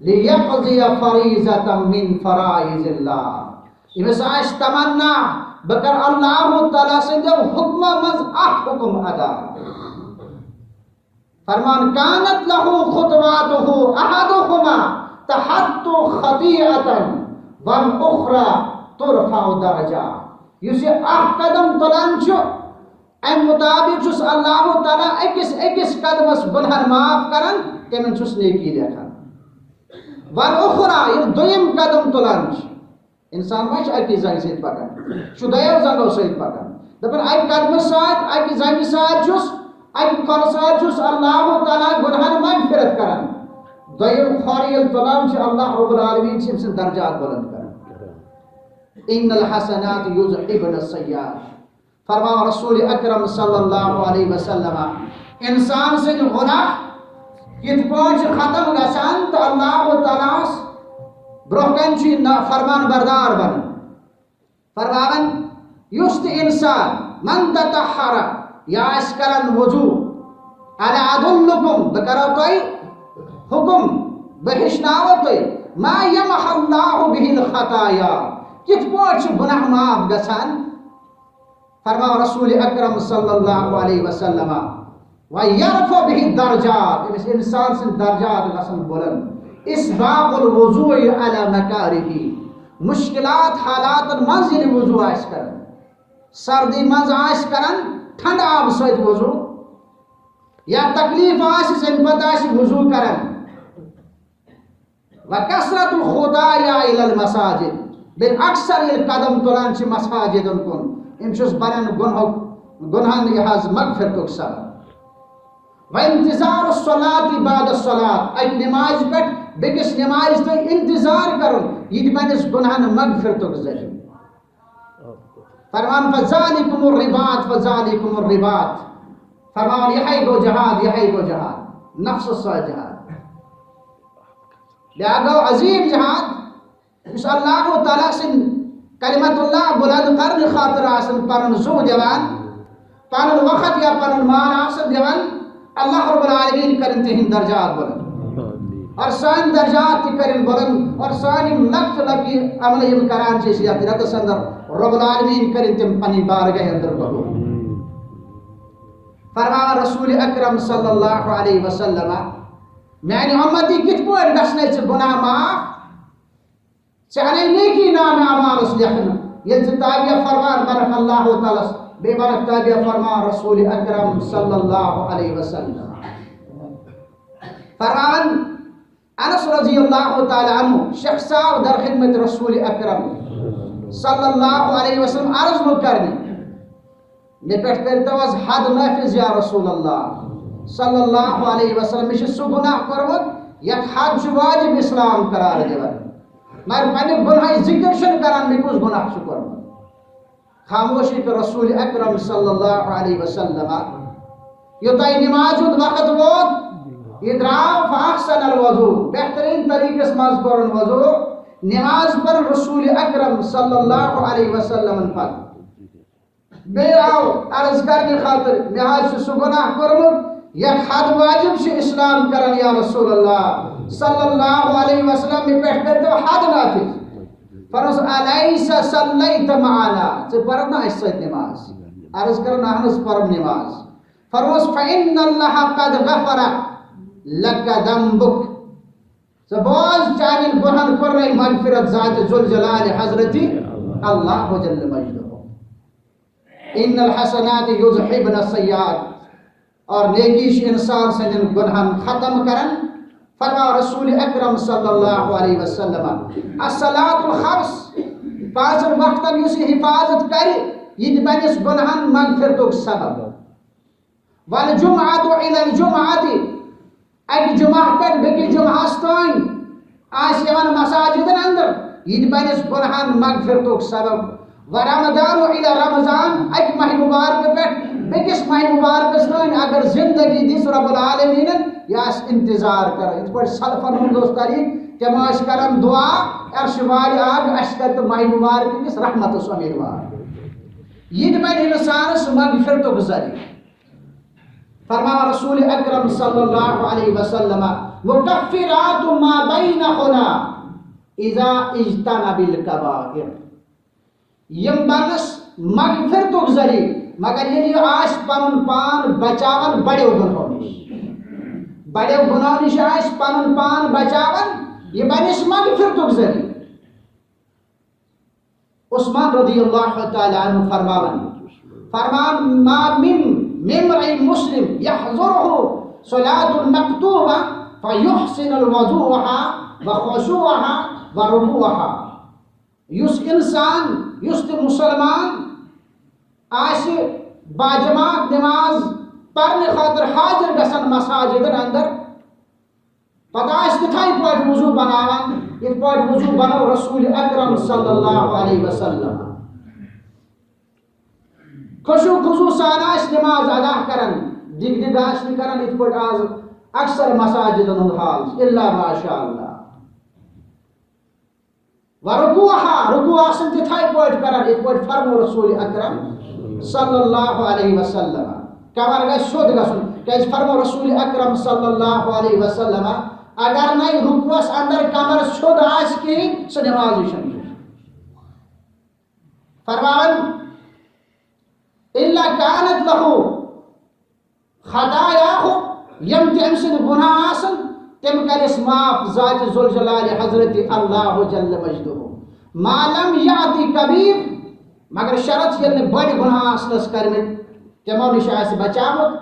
لیقضی فریضة من فرائض اللہ۔ أمِس آسہِ تمنا، بہٕ کرٕ اللہ تعالیٰ سٕنٛدیو حکمو منٛز اکھ حکم ادا۔ فرمان، کانت لہ خطواتہ احدہما تحط خطیئة والاخری ترفع درجہ۔ یُس یہِ اکھ قدم تُلان چھُ، امہِ مطابق چھُس اللہ تعالیٰ أکِس أکِس قدمس گناہن معاف کران، تٔمِس چھُس نیکی لیکھان۔ والاخری، ییٚلہِ دوٚیِم قدم تُلان چھُ، انسان ما چھُ اکی زنگہِ سۭتۍ پکان، چھُ دۄیو زنگو سۭتۍ پکان۔ دپان، اکہِ قدمہٕ سۭتۍ، اکہِ زنگہِ سۭتۍ چھُس، اکہِ کھۄرٕ سۭتۍ چھُس اللہ تعالیٰ گناہن مغفرت کران۔ دوٚیِم کھۄر ییٚلہِ تُلان چھُ، اللہ رب العالمین چھُ أمۍ سٕنٛدۍ درجات بلند کران۔ ان الحسنات یذہبن السیئات۔ فرماوان رسول اکرم صلی اللہ علیہ وسلم، انسان سٕنٛدۍ گناہ کِتھ پٲٹھۍ چھِ ختم گژھان تہٕ اللہ تعالیٰ ہس برونٛہہ کنہِ چھُ یہِ نا-، فرمان بردار بنان۔ فرماوان، یُس تہِ انسان من تطہر، یا آسہِ کران وضو، الا ادلکم، بہٕ کرو تۄہہِ حکم، بہٕ ہیٚچھناوو تۄہہِ، ما یمحو اللہ بہ الخطایا، کِتھ پٲٹھۍ چھِ گناہ معاف گژھان؟ فرماو رسول اکرم صلی اللہ علیہ وسلم، ویرفع بہ الدرجات، أمِس انسان سٕنٛدۍ درجات گژھن بلند۔ اسباغ الوضوء علی مکارہ، مشکلات حالاتن منٛز ییٚلہِ وضو آسہِ کران، سردی منٛز آسہِ کران ٹھنڈٕ آبہٕ سۭتۍ وضو، یا تکلیف آسہِ، اَمہِ پتہٕ آسہِ وضو کران۔ وکثرت الخطایا الی المساجد، بیٚیہِ اکثر ییٚلہِ قدم تُلان چھِ مساجدن کُن، أمِس چھُس بنان گۄنہُک، گۄنہن یہِ حظ مغفرتُک سبب۔ وانتظار الصلاة بعد الصلاة، اکہِ نمازِ پٮ۪ٹھ بیٚکِس نمازِ تام انتظار کرُن، یہِ تہِ بنٮ۪س گۄنہن مغفرتُک ذریعہ۔ فرمان، فذالکم الرباط، فذالکم الرباط۔ فرمان، یہے گو جہاد، یہے گو جہاد، نفس سا جہاد۔ بیاکھ گو عظیم جہاد، یُس اللہ تعالیٰ سٕنٛد کلمت اللہ بلند کرنہٕ خاطر آسن پنُن زُو دِوان، پنُن وقت یا پنُن مال آسن دِوان، اللہ رب العالمین کرن تِہنٛدۍ درجات بلند۔ اور سٲنۍ درجات تہِ کرن بلند، اور سٲنۍ یِم لۄکچہِ لۄکچہِ عملہٕ یِم کران چھِ أسۍ یتھ رٮ۪تس اندر، رب العالمین کرن تِم پننہِ بارگاہ اندر قبول۔ فرماوان رسول اکرم صلی اللہ علیہ وسلم، میانہِ امتی کِتھ پٲٹھۍ گژھنے ژےٚ گناہ معاف؟ ژےٚ اَنے نیکی نامہِ اعمالس لیکھنہٕ، ییٚلہِ ژٕ تابع فرمان بنکھ اللہ تعالیٰ ہس، بیٚیہِ بنکھ تابع فرمان رسول اکرم صلی اللہ علیہ وسلم۔ فرمان انس رضی اللہ تعالیٰ عنہ، شخص آو در خدمت رسول اکرم صلی اللہ علیہ وسلم عرض لوٚگ کرنہِ، مےٚ پٮ۪ٹھ کٔرتو حظ حد نافذ یا رسول اللہ صلی اللہ علیہ وسلم۔ مےٚ چھُ سُہ گناہ کوٚرمُت یتھ حد چھُ واجب اسلام قرار دِوان۔ مگر پننہِ گناہٕچ ذکر چھُنہٕ کران، مےٚ کُس گناہ چھُ کوٚرمُت۔ خاموشی کٔر رسول اکرم صلی اللہ علیہ وسلم۔ یوٚتام نمازِ ہُنٛد وقت ووت، یہِ درٛاو فاحسن الوضوء، بہترین طریقس منٛز کوٚرُن وضوء، نماز پٔر رسول اکرم صلی اللہ علیہ وسلمن پتہٕ۔ بیٚیہِ آو عرض کرنہٕ خٲطرٕ، مےٚ حظ چھُ سُہ گۄناہ کوٚرمُت، یَتھ حد واجب چھِ اسلام کران، یا رسول اللہ صلی اللہ علیہ وسلم، مےٚ پٮ۪ٹھ کٔرۍتو حد نافذ۔ فرموس، "الیس صلیت معنا؟" ژٕ پرکھ نہ اَسہِ سۭتۍ نماز؟ عرض کران، اہن حظ، پرم نماز۔ فرموس، "فإن اللہ قد غفر لک ذنبک۔" ژٕ بوز، چانٮ۪ن گۄنہن کوٚرنَے مغفرت ذات ذوالجلال حضرت اللہ جل مجدہ۔ "ان الحسنات یذہبن السیئات"، اور نیکی چھِ انسان سٕنٛدٮ۪ن گۄنہن ختم کران۔ فرماو رسول اکرم صلی اللہ علیہ وسلم، الصلاۃ الخمس، پانٛژن وقتن یُس یہِ حفاظت کرِ، یہِ تہِ بنٮ۪س گۄنہن مغفرتُک سبب۔ والجمعۃ الی الجمعۃ، اکہِ جمعہ پٮ۪ٹھ بیٚکِس جمعہس تام آسہِ یِوان مساجدن اندر، یہِ تہِ بنٮ۪س گۄنہن مغفرتُک سبب۔ ورمضان الی رمضان، اکہِ ماہِ مبارکہٕ پٮ۪ٹھ بیٚکِس ماہِ مبارکس تام اگر زندگی دِژ رب العالمینن، یہِ آسہِ انتظار کران۔ یِتھ پٲٹھۍ سلفن ہُنٛد اوس طریٖقہٕ، تِم ٲسۍ کران دعا، عرش والہِ آو، اسہِ کر تہٕ ماہِ مبارکہٕ کِس رحمتس امیدوار۔ یہِ تہِ بنہِ انسانس مغفرتُک ذریعہٕ۔ فرماوان رسول اکرم صلی اللہ علیہ وسلم، مکفرات ما بینہن اذا اجتنب الکبائر، یِم بنس مغفرتُک ذریعہٕ، مگر ییٚلہِ یہِ آسہِ پنُن پان بچاوان بڑیو گنہو نِش، بڑیو گنہو نِش آسہِ پنُن پان بچاوان، یہِ بنس مغفرتُک ذریعہٕ۔ عثمان رضی اللہ تعالی عنہ فرماوان، فرمان، "ما من، من امرئ مسلم یحضرہ صلاۃ المکتوبہ فیحسن الوضوء وخشوعہ ورکوعہ"۔ یُس انسان، یُس تہِ مسلمان آسہِ باجماعت نماز پرنہٕ خٲطرٕ حاضر گژھان مساجدن اندر، پتہٕ آسہِ تِتھے پٲٹھۍ وضو بناوان، یِتھ پٲٹھۍ وضو بنوو رسول اکرم صلی اللہ علیہ وسلم۔ خشوع خضوع سان آسہِ نماز ادا کران، دِگ دِگ آسہِ نہٕ کران، یِتھ پٲٹھۍ آز اکثر مساجدن ہُنٛد حال چھُ، الا ماشاء اللہ۔ ورکوعہ، رکوع آسن تِتھے پٲٹھۍ کران، یِتھ پٲٹھۍ فرمو رسول اکرم صلی اللہ علیہ وسلم۔ کمر گژھِ سیوٚد گژھُن، کیازِ فرمو رسول اکرم صلی اللہ علیہ وسلم، اگر نَے رکوعس اندر کمر سیوٚد آسہِ کِہیٖنۍ، سُہ نمازٕے چھَنہٕ۔ فرماوان، الا کانت لہ خطایاہ، یِم تہِ أمۍ سٕنٛدۍ گۄناہ آسن، تِم کرٮ۪س معاف ذات ذوالجلال حضرت اللہ جل مجدہ۔ ما لم یأت کبیر، مگر شرط ییٚلہِ نہٕ بٔڑۍ گۄناہ آسنس کٔرمٕتۍ، تِمو نِش آسہِ بچاوُت۔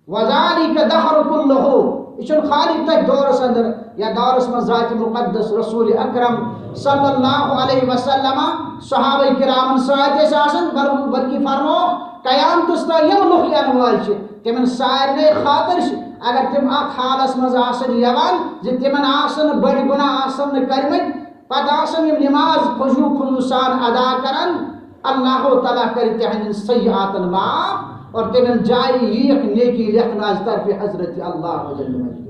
وذالک دہر کلہ، یہِ چھُنہٕ خالی تتھ دورس اندر یا دورس منٛز ذات مقدس رسول اکرم صلی اللہ علیہ وسلم صحابہ کرامن سۭتۍ ٲسۍ آسان، بل-، بلکہ فرمو قیامتس تام یِم لُکھ یِنہٕ وٲلۍ چھِ، تِمن سارنٕے خٲطرٕ چھِ، اگر تِم اتھ حالس منٛز آسن یِوان زِ تِمن آسن بٔڑۍ گۄناہ آسن نہٕ کٔرمٕتۍ، پتہٕ آسن یِم نماز خشوع خضوع سان ادا کران، اللہ تعالیٰ کرِ تِہنٛدٮ۪ن سیئاتن معاف اور تِمن جایہِ ییٖکھ نیکی لیکھنہٕ از طرفِ حضرت اللہ جل مجدہ۔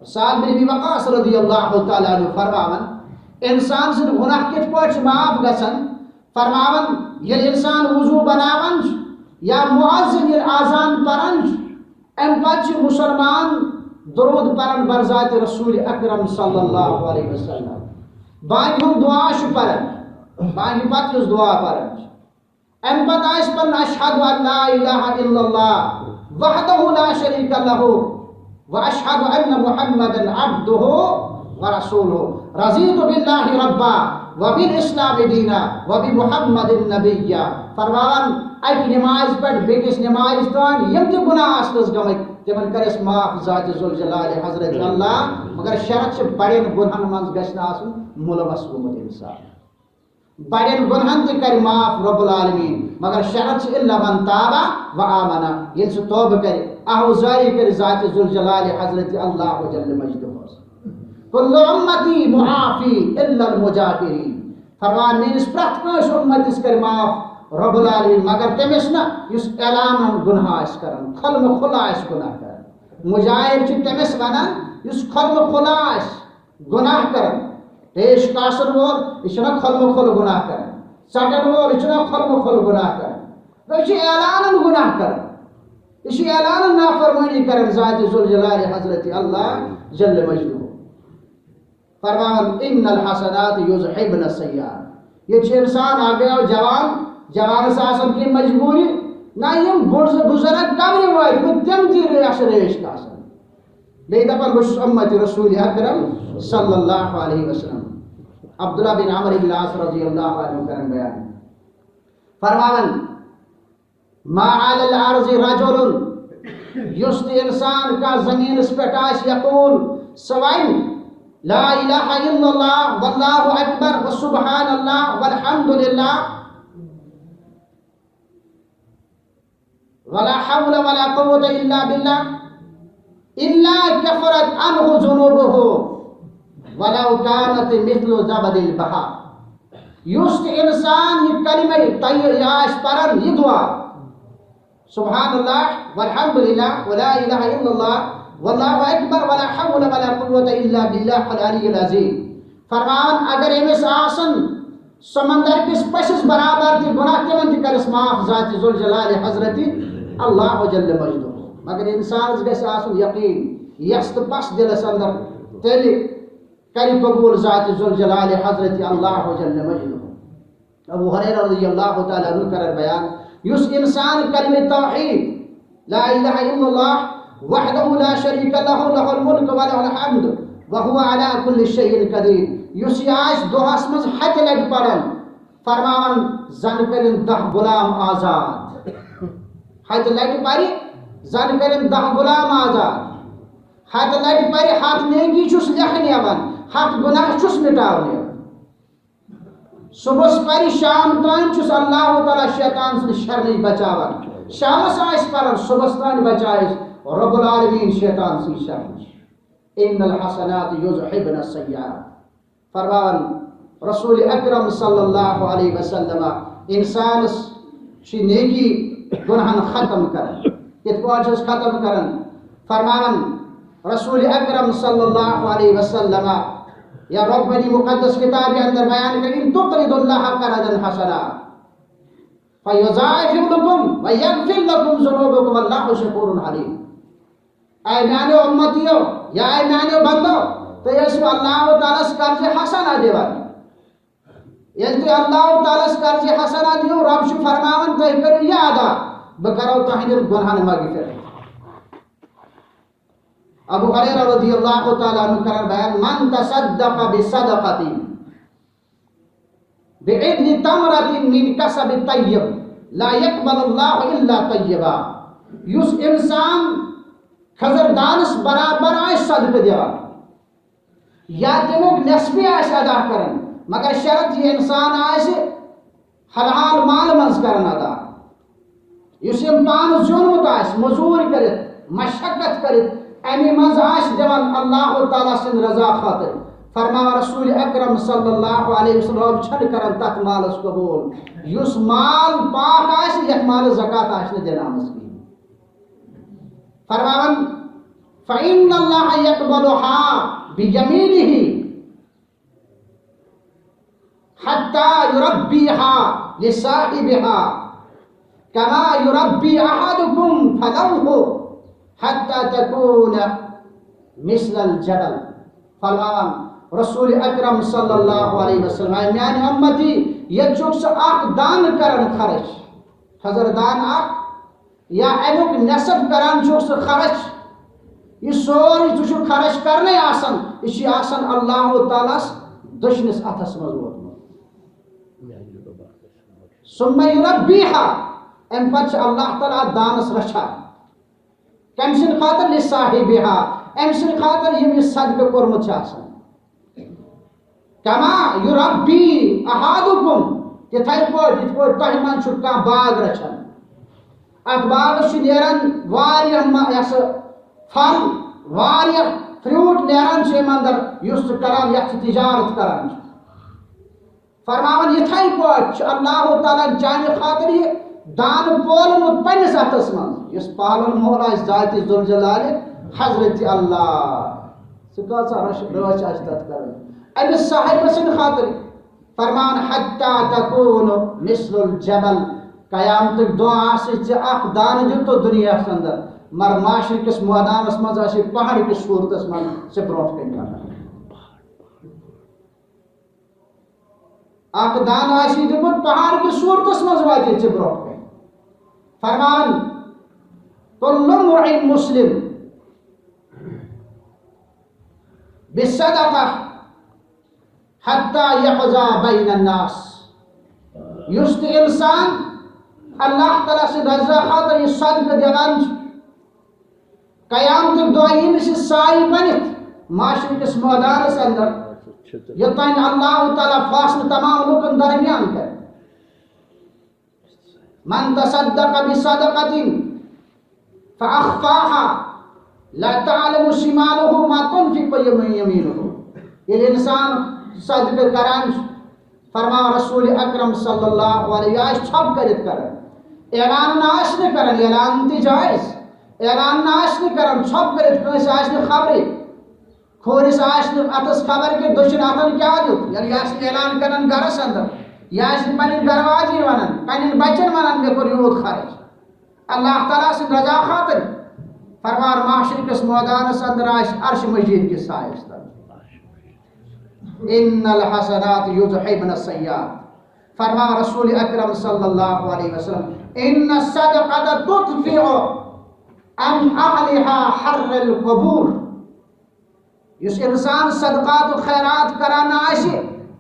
سعد بن ابی وقاص رضی اللہ تعالیٰ عنہ فرماوان، انسان سٕنٛدۍ گۄناہ کِتھ پٲٹھۍ چھِ معاف گژھان؟ فرماوان، ییٚلہِ انسان وضو بناوان چھُ یا مؤذن ییٚلہِ اذان پران چھُ، امہِ پتہٕ چھُ مسلمان درود پران بر ذات رسول اکرم صلی اللہ علیہ وسلم۔ بانگہِ ہُنٛد دعا چھُ پران، بانگہِ پتہٕ یُس دعا پران چھُ، امہِ پتہٕ آسہِ پران، اشہد ان لا الہ الا اللہ وحدہ لا شریک لہ، واشہد ان محمدا عبدہ ورسولہ، رضیت باللہ ربا وبالاسلام دینا وبمحمد نبیا۔ فرمان، اکہِ نمازِ پٮ۪ٹھ بیٚکِس نمازِ تام یِم تہِ گۄناہ آسنس گٔمٕتۍ، تِمن کرٮ۪س معاف ذات ذوالجلال حضرت اللہ، مگر شرط چھِ بڑٮ۪ن گۄنہن منٛز گژھِ نہٕ آسُن ملوث گوٚمُت انسان۔ بڑٮ۪ن گۄنہن تہِ کرِ معاف رب العالمین، مگر شرط چھِ الا من تاب و آمن، ییٚلہِ سُہ توبہٕ کرِ، آہوزاری کرِ ذات ذوالجلال حضرت اللہ جل مجدہ۔ کل امتی معافی الا المجاہرین۔ فرمان، میٲنِس پرٛٮ۪تھ کٲنٛسہِ اُمتِس کرِ معاف رب العالمین، مگر تٔمِس نہٕ یُس اعلاناً گۄناہ آسہِ کران، کھُلمہٕ کھُلہٕ آسہِ گۄناہ کران۔ مجاہر چھُ تٔمِس ونان یُس کھُلمہٕ کھُلہٕ آسہِ گۄناہ کران۔ پیش کاسن وول، یہِ چھُنہ کھُلمہٕ کھُلہٕ گۄناہ کران۔ ژٹن وول، یہِ چھُنہ کھۄلہٕ مۄکھۄلہٕ گۄناہ کران۔ یہِ چھُ اعلانن گۄناہ کران۔ یہِ چھُ اعلانن نافرمٲنی کران ذات ذوالجلال حضرت اللہ جل مجدہ۔ فرماوان، "ان الحسنات یذہبن السیئات۔" ییٚتہِ چھُ انسان اکھ گٔیو جوان، جوانس آسان کینٛہہ مجبوٗری، نہ یِم بُز-، بُزرگ قبرِ وٲتۍ، گوٚو تِم تہِ ریش ریش کاسان۔ بیٚیہِ دَپان، "بہٕ چھُس اُمتی رسول اکرم صلی اللہ علیہ وسلم۔" عبداللہ بن عمرو بن العاص رضی اللہ عنہ کران بیان۔ فرماوان، "ما علی الارض رجل"، یُس تہِ انسان کانٛہہ زمینس پٮ۪ٹھ آسہِ، یقول، سُہ وَنہِ، "لا الہ الا اللہ، واللہ اکبر، وسبحان اللہ، والحمد للہ، ولا حول ولا قوة الا باللہ، الا کفرت عنہ ذنوبہ، ولو کانت مثل زبد البحر۔" یُس تہِ انسان یہِ کلمہ طیب یہِ آسہِ پران، یہِ دعا، سبحان اللہ، والحمد للہ، ولا الہ الا اللہ، واللہ اکبر، ولا حول ولا قوة الا باللہ العلی العظیم۔ فرماوان، اگر أمِس آسن سمندر کِس پٔسِس برابر تہِ گناہ، تِمن تہِ کرس معاف ذات ذوالجلال حضرت اللہ جل مجدہ۔ مگر انسانس گژھِ آسُن یقین، یس تہٕ پس دلس اندر، تیٚلہِ کرِ قبول ذات ذوالجلال حضرت اللہ جل مجدہ۔ ابو ہریرہ رضی اللہ تعالیٰ عنہ کران بیان، یُس انسان کلمہ توحید، لا الہ الا اللہ، وحدہ لا شریک لہ، لہ الملک و لہ الحمد، و هو علی کل شیء قدیر، یُس یہِ آسہِ دۄہس منٛز ہتہِ لٹہِ پران، فرماوان، زن کرن دہ غلام آزاد۔ ہتہِ لٹہِ پرِ، زن کرن دہ غلام آزاد۔ ہتہِ لٹہِ پرِ، ہتھ نیکی چھُس لیکھنہٕ یِوان، ہتھ گناہ چھُس مٹاونہٕ یِوان۔ صبحس پرِ شام تام چھُس اللہ تعالیٰ شیطان سٕنٛدِ شرنٕچ بچاوان۔ شامس آسہِ پران، صبحس تام بچایس رب العالمین شیطان سٕنٛدِ شرنٕچ۔ ان الحسنات یذہبن السیئات۔ فرماوان رسول اکرم صلی اللہ علیہ وسلم، انسانس چھِ نیکی گناہن ختم کران۔ کِتھ پٲٹھۍ چھس ختم کران؟ فرماوان رسول اکرم صلی اللہ علیہ وسلم، یا ربانی مقدس کتاب اندر بیان کرِ، ان تقرضوا اللہ قرضا حسنا فیضاعفہ لکم ویغفر لکم ذنوبکم واللہ شکور حلیم۔ اے میانیو امتیو، یا اے میانیو بندو، تُہۍ ٲسِو اللہ تعالیٰ ہس قرض حسنہ دِوان۔ ییٚلہِ تُہۍ اللہ تعالیٰ ہس قرض حسنہ دِیِو، رب چھُ فرماوان، تُہۍ کٔرِو یہِ ادا، بہٕ کرو تُہنٛدٮ۪ن گۄنہن مغفرت۔ ابو ہریرہ رضی اللہ تعالیٰ عنہ کران بیان، من تصدق بصدقۃ بعدل تمرۃ من کسب طیب لا یقبل اللہ الا طیبا۔ یُس انسان خضر دانس برابر آسہِ صدقہٕ دِوان، یا تمیُک نصفی آسہِ ادا کران، مگر شرط یہِ انسان آسہِ حلال مال منٛز کران ادا۔ یُس أمۍ پانہٕ زیوٗنمُت آسہِ، مٔزوٗرۍ کٔرِتھ، مشقت کٔرِتھ، اَمی منٛز آسہِ دِوان اللہ تعالیٰ سٕنٛدِ رضا خٲطرٕ۔ فرماوان رسول اکرم صلی اللہ علیہ وسلم، رب چھنہٕ کران تتھ مالس قبول، یُس مال پاک آسہِ، یتھ مالس زکوٰۃ آسہِ نہٕ دِنہٕ آمٕژ کِہیٖنۍ۔ فرماوان، فإن اللہ یقبلها بیمینہ حتی یربیها لصاحبها کما یربی احدکم فلوہ حتی تکون مثل الجبل۔ فرماوان رسول اکرم صلی اللہ علیہ وسلم، اے میانہِ امتی، ییٚتہِ چھُکھ ژٕ اکھ دانہٕ کران خرٕچ، خضر دانہٕ اکھ، یا امیُک نصف کران چھُکھ ژٕ خرٕچ، یہِ سورُے ژٕ چھُکھ خرٕچ کرنے آسان، یہِ چھُ آسان اللہ تعالیٰ ہس دٔچھنِس اتھس منٛز ووتمُت۔ ثم یربیها، امہِ پتہٕ چھُ اللہ تعالیٰ اتھ دانس رچھان۔ کٔمۍ سٕنٛدِ خٲطرٕ؟ لصاحبها، أمۍ سٕنٛدِ خٲطرٕ ییٚمۍ یہِ صدقہٕ کوٚرمُت چھُ آسان۔ کما یربی احدکم، تِتھے پٲٹھۍ یِتھ پٲٹھۍ تۄہہِ منٛز چھُ کانٛہہ باغ رچھان، اتھ باغس چھُ نیران واریاہ ما-، یہِ ہسا پھل، واریاہ فروٹ نیران چھِ امہِ اندر، یُس ژٕ کران، یتھ ژٕ تجارت کران چھُکھ۔ فرماوان، یِتھے پٲٹھۍ چھُ اللہ تعالیٰ ہن چانہِ خٲطرٕ یہِ دانہٕ پولمُت پننِس اتھس منٛز، یُس پالن وول آسہِ ذاتِ ذوالجلالِ حضرت اللہ۔ سُہ کۭژاہ رش-، رٲچھ آسہِ تتھ کران أمِس صاحبہٕ سٕنٛدِ خٲطرٕ۔ فرمان، حتیٰ تکون مثل الجبل، قیامتُک دۄہ آسہِ ژےٚ اکھ دانہٕ دیُت تو دُنیاہس اندر، مگر معاشرٕ کِس مٲدانس منٛز آسہِ پہاڑ کِس صوٗرتس منٛز ژےٚ برونٛٹھ کنہِ پکان۔ اکھ دانہٕ آسی دیُتمُت، پہاڑ کِس صوٗرتس منٛز واتہِ ژےٚ برونٛہہ کنہِ۔ فرمان، کل امرئ مسلم بالصدقہ حتی یقضی بین الناس۔ یُس تہِ انسان اللہ تعالیٰ سٕنٛدِ رضا خٲطرٕ یہِ صدقہٕ دِوان چھُ، قیامتُک دۄہ یی أمِس یہِ سایہِ بٔنِتھ معاشرٕ کِس مٲدانس اندر، یوٚتام اللہ تعالیٰ فٲصلہٕ تمام لُکن درمیان کرِ۔ من تصدق بصدقة فأخفاها لا تعلم شماله ما تنفق يمينه۔ ییٚلہِ انسان صدقہٕ کران چھُ، فرمان رسول اکرم صلی اللہ علیہ وسلم، یہِ آسہِ ژھۄپہٕ کٔرِتھ کران۔ اعلان نہ آسہِ نہٕ کران، اعلان تہِ جائز۔ اعلان نہ آسہِ نہٕ کران، ژھۄپہٕ کٔرِتھ، کٲنٛسہِ آسہِ نہٕ خبرٕے۔ کھوورِس آسہِ نہٕ اَتھس خبر کہِ دٔچھُن اَتھن کیٛاہ دیُت۔ ییٚلہِ یہِ آسہِ نہٕ اعلان کران گرس اندر، یہِ آسہِ نہٕ پننٮ۪ن گرٕ واجِنۍ ونان، پننٮ۪ن بچن ونان، مےٚ کوٚر یوٗت خرٕچ۔ اللہ تعالیٰ سٕنٛدِ رضا خٲطرٕ۔ فرمان، معاشرٕ کِس مٲدانس اندر آسہِ عرش مجید کِس سایس تل۔ ان الحسنات یذہبن السیئات۔ فرمان رسول اکرم صلی اللہ علیہ وسلم، ان الصدقۃ تطفئ عن اہلہا حر القبور۔ یُس انسان صدقات و خیرات کران آسہِ،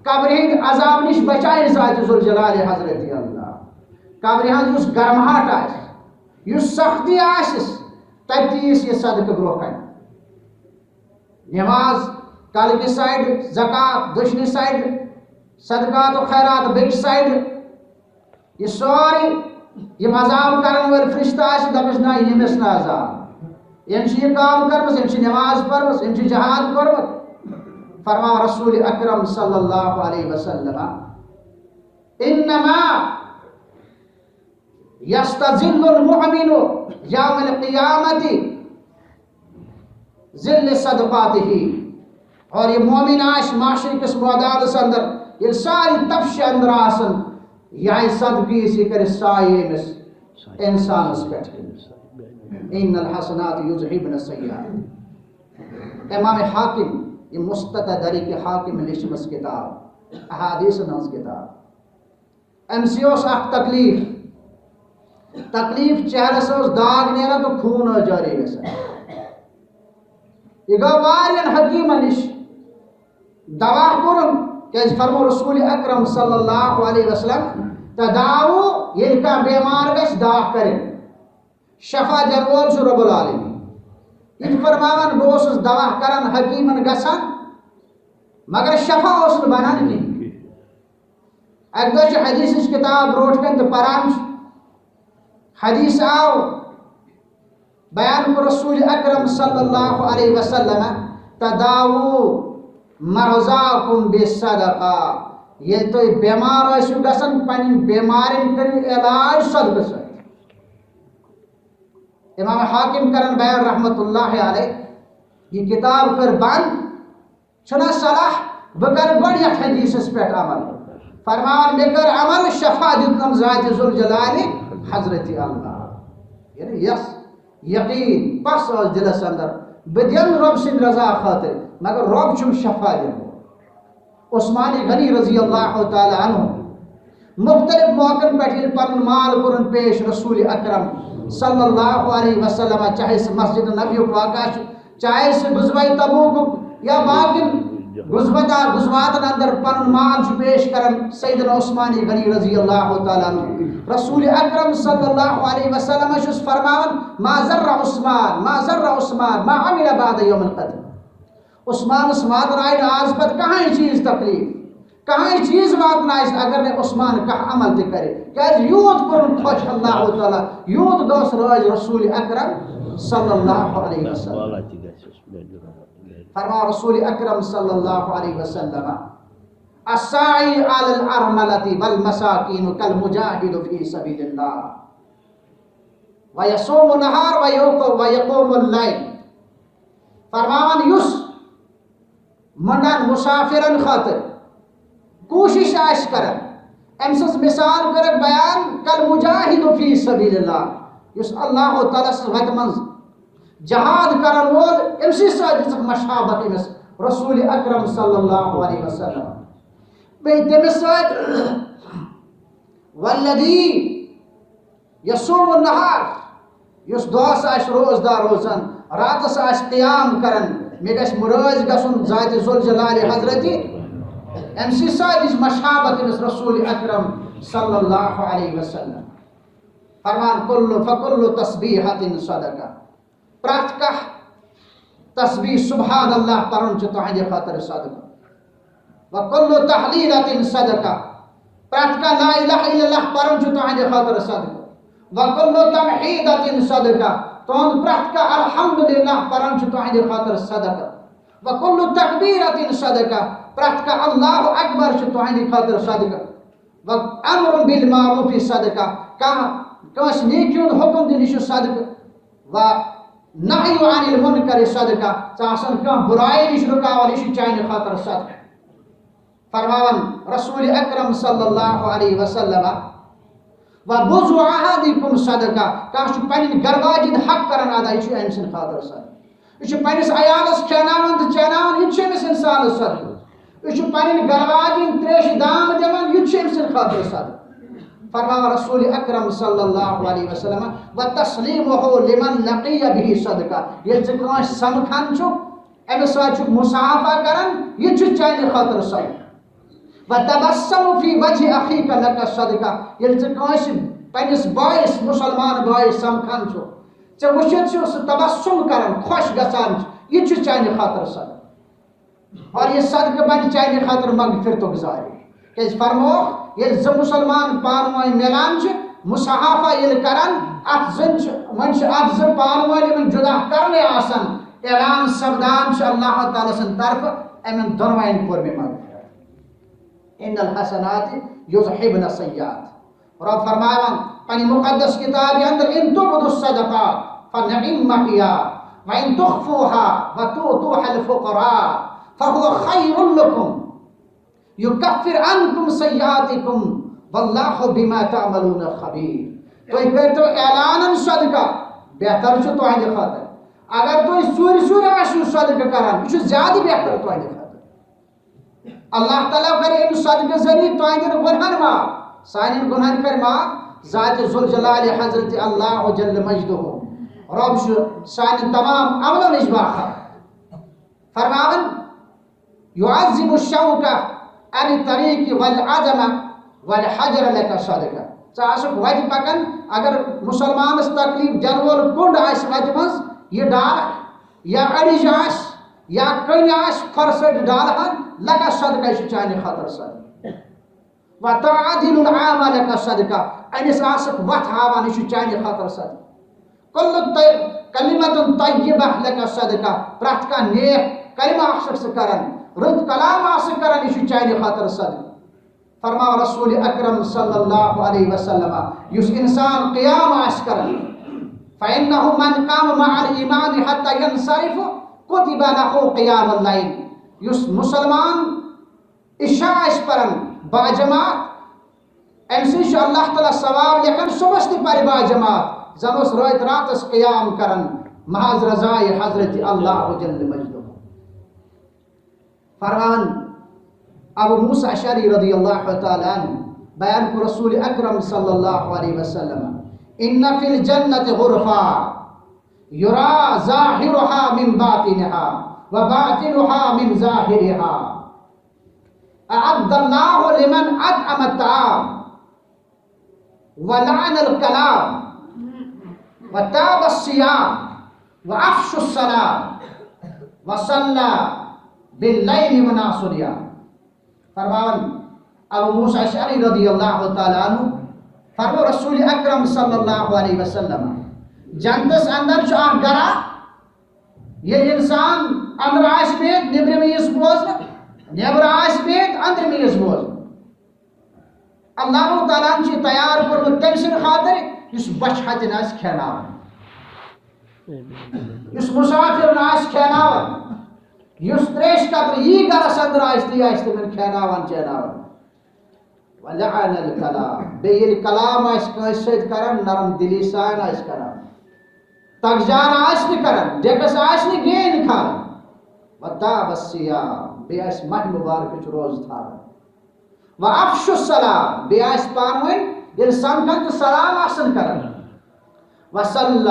قبرِ ہٕنٛدِ عذاب نِش بچایہِ ذات ذوالجلال حضرت اللہ۔ قبرِ ہٕنٛز یُس گرماہٹ آسہِ، یُس سختی آسٮ۪س، تتہِ تہِ یِیس یہِ صدقہٕ برونٛہہ کنہِ۔ نماز کلکہِ سایڈ، زکات دٔچھنہِ سایڈ، صدقات و خیرات بیٚکہِ سایڈ۔ یہِ سورُے، یِم عذاب کرن وٲلۍ فرشتہٕ آسہِ، دپس، نہ، ییٚمِس نہٕ عذاب۔ ییٚمۍ چھِ یہِ کٲم کٔرمٕژ، ییٚمۍ چھِ نماز پٔرمٕژ، ییٚمۍ چھِ جہاد کوٚرمُت۔ فرماو رسول اکرم صلی اللہ علیہ وسلم، انما یستظل المؤمن یوم القیامت ظل صدقاتہ۔ اور یہِ مومن آسہِ معاشرٕ کِس مٲدانس اندر، ییٚلہِ سارے تپشہِ اندر آسن، یہِ آیہِ صدقہٕ یہِ کرِ سایہِ أمِس انسانس پٮ۪ٹھ۔ ان الحسنات یذہبن السیئات۔ امام حاکم، یہِ مستدرک حاکم لیچھمٕژ کتاب، احادیثن ہٕنٛز کتاب۔ أمۍ سٕے اوس اکھ تکلیف، تکلیف چہرس اوس داغ نیران تہٕ خوٗن اوس جٲری گژھان۔ یہِ گوٚو واریاہن حکیمن نِش، دوا کوٚرُن، کیازِ فرمو رسول اکرم صلی اللہ علیہ وسلم، تداوو، ییٚلہِ کانٛہہ بیمار گژھِ، دوا کرن، شفا دِنہٕ وول چھُ رب العالمین۔ یہِ تہِ فرماوان، بہٕ اوسُس دوا کران، حکیمن گژھان، مگر شفا اوس نہٕ بنان کِہیٖنۍ۔ اکہِ دۄہ چھِ حدیثٕچ کتاب برونٛٹھ کَنہِ تہٕ پران چھُ۔ حدیث آو، بیان کوٚر رسول اکرم صلی اللہ علیہ وسلم، تداوو مرضاکم بالصدقہ۔ ییٚلہِ تُہۍ بیمار ٲسِو گژھان، پنٕنۍ بیمارٮ۪ن کٔرِو علاج صدقہٕ سۭتۍ۔ امام حاکم کرن بیان رحمت اللہ علیہ، یہِ کتاب کٔر بند۔ چھُنہ صلاح بہٕ کرٕ گۄڈٕ یتھ حدیثس پٮ۪ٹھ عمل؟ فرماوان، مےٚ کٔر عمل، شفا دیُتنم ذات ذوالجلال حضرت اللہ۔ یعنی یس یقین پس ٲس دلس اندر، بہٕ دِمہٕ رۄب سٕنٛدِ رضا خٲطرٕ، مگر رۄب چھُم شفا دِوان۔ عثمان غنی رضی اللہ تعالیٰ عنہ مختلف موقعن پٮ۪ٹھ ییٚلہِ پنُن مال کوٚرُن پیش رسول اکرم صلی اللہ علیہ وسلم، چاہے سُہ مسجد نبی واقعہ چھُ، چاہے سُہ غزوہ تبوک یا باقین غزوتا غزواتن اندر پنُن مال چھُ پیش کران سیدنا عثمان غنی رضی اللہ تعالیٰ عنہ۔ رسول اکرم صلی اللہ علیہ وسلم چھُس فرماوان، ما ضر عثمان، ما ضر عثمان، ما عمل بعد یوم القدر۔ عثمانس واتنایہِ نہٕ آز پتہٕ کہاں چیز تکلیف، کہاں چیز واتنایس اگر نے عثمان کانٛہہ عمل تہِ کرِ۔ کیازِ یوٗت کوٚرُن خۄش اللہ تعالیٰ، یوٗت گوس رٲضۍ رسول اکرم صلی اللہ علیہ وسلم۔ فرماو رسول اکرم صلی اللہ علیہ وسلم، الساعی علی الارملۃ والمساکین کالمجاہد فی سبیل اللہ۔ ویصوم النہار ویوق-، ویقوم اللیل۔ فرماوان یُس مُنڈن مسافرن خٲطرٕ کوٗشِش آسہِ کران، أمۍ سٕنٛز مثال کٔرٕکھ بیان، کل مجاہد فی سبیل اللہ، یُس اللہ تعالیٰ سٕنٛز وتہِ منٛز جہاد کرن وول، أمۍ سٕے سۭتۍ دِژٕکھ مشابت أمِس رسول اکرم صلی اللہ علیہ وسلم۔ بیٚیہِ تٔمِس سۭتۍ والذی یصوم النہار، یُس دۄہس آسہِ روزدار روزان، راتس آسہِ قیام کران، مےٚ گژھِ مُرٲضۍ گژھُن ذاتِ ذوالجلالِ حضرتِ، أمۍ سٕے سۭتۍ دِژ مشابت أمِس رسول اکرم صلی اللہ علیہ وسلم۔ فرمان، کل، فکل تسبیحۃ صدقہ، پرٛٮ۪تھ کانٛہہ تسبیح سبحان اللہ پرُن چھُ تُہنٛدِ خٲطرٕ صدقہٕ۔ وکل تحلیلۃ صدقہ، پرٛٮ۪تھ کانٛہہ لا الہ الا اللہ پرُن چھُ تُہنٛدِ خٲطرٕ صدقہٕ۔ وکل تمحیدۃ صدقہ، تُہُنٛد پرٛٮ۪تھ کانٛہہ الحمدللہ پرُن چھُ تُہنٛدِ خٲطرٕ صدقہٕ۔ وکل تکبیرۃ صدقہ، پرٛٮ۪تھ کانٛہہ اللہ اکبر چھُ تُہنٛدِ خٲطرٕ صدقہٕ۔ و امر بالمعروف صدقہ، کانٛہہ کٲنٛسہِ نیکی ہُنٛد حکم دیُن، یہِ چھُ صدقہٕ۔ و نہی عن المنکر صدقہ، ژٕ آسان کانٛہہ بُرایہِ نِش رُکاوان، یہِ چھُ چانہِ خٲطرٕ صدقہٕ۔ فرماوان رسول اکرم صلی اللہ علیہ وسلم، و بزو احدکم صدقہ، کانٛہہ چھُ پنٕنۍ گرٕ واجٮ۪ن حق کران ادا، یہِ چھُ أمۍ سٕنٛدِ خٲطرٕ صدقہٕ۔ یہِ چھُ پننِس عیالس کھیاناوان تہٕ چاناوان، یہِ تہِ چھُ أمِس انسانس صدقہٕ۔ یہِ چھُ پنٕنۍ گرٕ واجٮ۪ن تریشہِ دام دِوان، یہِ تہِ چھُ أمۍ سٕنٛدِ خٲطرٕ صدقہٕ۔ فرماوان رسول اکرم صلی اللہ علیہ وسلم، و تسلیمہ لمن لقی بہ صدقہ، ییٚلہِ ژٕ کٲنٛسہِ سمکھان چھُکھ، أمِس سۭتۍ چھُکھ مصافحہ کران، یہِ تہِ چھُ چانہِ خٲطرٕ صدقہٕ۔ و تبسم فی وجہ اخیک لک صدقہ، ییٚلہِ ژٕ کٲنٛسہِ پننِس بٲیِس، مُسلمان بٲیِس سمکھان چھُکھ، ژےٚ وٕچھِتھ چھُ سُہ تبسم کران، خۄش گژھان چھُ، یہِ تہِ چھُ چانہِ خٲطرٕ صدقہٕ۔ اور یہِ صدقہٕ بنہِ چانہِ خٲطرٕ مغفرتُک ذریعہ۔ کیازِ فرمووُکھ، ییٚلہِ زٕ مُسلمان پانہٕ ؤنۍ مِلان چھِ، مصافحہ ییٚلہِ کران، اتھ زن چھِ، وۄنۍ چھِ اتھ زٕ پانہٕ ؤنۍ یِمن جدا کرنٕے آسان، اعلان سپدان چھُ اللہ تعالیٰ سٕنٛدِ طرفہٕ، یِمن دۄنوَین کوٚر مےٚ مغفرت۔ ان الحسنات یذہبن السیئات۔ رب فرماوان پننہِ مقدس کتابہِ اندر، ان تبدوا الصدقات فنعم ہی، وان تخفوها وتؤتوها الفقراء فهو خیر لکم، یکفر عنکم سیئاتکم واللہ بما تعملون خبیر۔ تُہۍ کٔرۍتو اعلانن صدقہ، بہتر چھُ تُہنٛدِ خٲطرٕ۔ اگر تُہۍ ژوٗرِ ژوٗرِ آسِو صدقہٕ کران، یہِ چھُ زیادٕ بہتر تُہنٛدِ خٲطرٕ۔ اللہ تعالیٰ کرِ اَمہِ صدقہٕ ذٔریعہٕ تُہنٛدٮ۪ن گۄنہن معاف، سانٮ۪ن گۄنہن کرِ معاف ذاتِ ذوالجلال حضرت اللہ جل مجدہ۔ رب چھُ سانٮ۪ن تمام عملن نِش باخبر۔ فرماوان، یعظم الشوکہ عن الطریق والعظم والحجر لک صدقہ۔ ژٕ آسکھ وتہِ پکان، اگر مسلمانس تکلیف دِنہٕ وول کُنڈ آسہِ وتہِ منٛز، یہِ ڈال یا أڈِج آسہِ یا کٔنۍ آسہِ، کھۄر سۭتۍ ڈالہٕ ہن، لک صدقہ، یہِ چھُ چانہِ خٲطرٕ صدقہ۔ وتعدل العامہ لک صدقہ، أمِس آسکھ وتھ ہاوان، یہِ چھُ چانہِ خٲطرٕ صدقہ۔ کل طی-، کلمۃ طیبہ لک صدقہ، پرٛٮ۪تھ کانٛہہ نیک کلمہ آسکھ ژٕ کران، رُت کلام آسکھ کران، یہِ چھُ چانہِ خٲطرٕ صدقہ۔ فرماو رسول اکرم صلی اللہ علیہ وسلم، یُس انسان قیام آسہِ کران، فإنه من قام مع الإمام حتى ينصرف كتب له قيام الليل، یُس مسلمان عشاء آسہِ پران باجماعت، أمۍ سٕنٛز چھُ اللہ تعالیٰ ثواب لیکھان، صبحس تہِ پرِ باجماعت، زن اوس رٲتۍ راتس قیام کران محض رضایہِ حضرت اللہ جل مجدہ۔ فرمان ابو موسیٰ اشعری رضی اللہ تعالیٰ عنہ بیان کو رسول اکرم صلی اللہ علیہ وسلم، ان فی الجنة غرفا یرا ظاہرها من باطنها وباطنها من ظاہرها، اعد اللہ لمن اطعم الطعام ولعن الکلام وتاب الصیام وافشى السلام وصلى باللیل والناس نیام۔ فرماوان ابو موسیٰ اشعری رضی اللہ تعالیٰ عنہ، فرمو رسول اکرم صلی اللہ علیہ وسلم، جنتس اندر چھُ اکھ گرا، ییٚلہِ انسان اندر آسہِ بِہِتھ، نیبرِم یِیَس بوزنہٕ، نیبر آسہِ بِہِتھ، اندرِم یِیَس بوزنہٕ۔ اللہ تعالیٰ ہن چھُ یہِ تیار کوٚرمُت تٔمۍ سٕنٛدِ خٲطرٕ یُس بۄچھِ ہتٮ۪ن آسہِ کھیاناوان، یُس مسافرن آسہِ کھیاناوان، یُس تریش قطرٕ یی گرس اندر آسہِ، تی آسہِ تِمن کھیاناوان چیاناوان۔ ولعن الکلام، بیٚیہِ ییٚلہِ کلام آسہِ کٲنٛسہِ سۭتۍ کران، نرم دلی سان آسہِ کران، تگجار آسہِ نہٕ کران، ڈیکس آسہِ نہٕ گین کھاران، وداب الصیام، بیٚیہِ آسہِ ماہِ مبارکٕچ روزٕ تھاوان، وافشوا السلام، بیٚیہِ آسہِ پانہٕ ؤنۍ ییٚلہِ سمکھان تہٕ سلام آسان کران، وصلی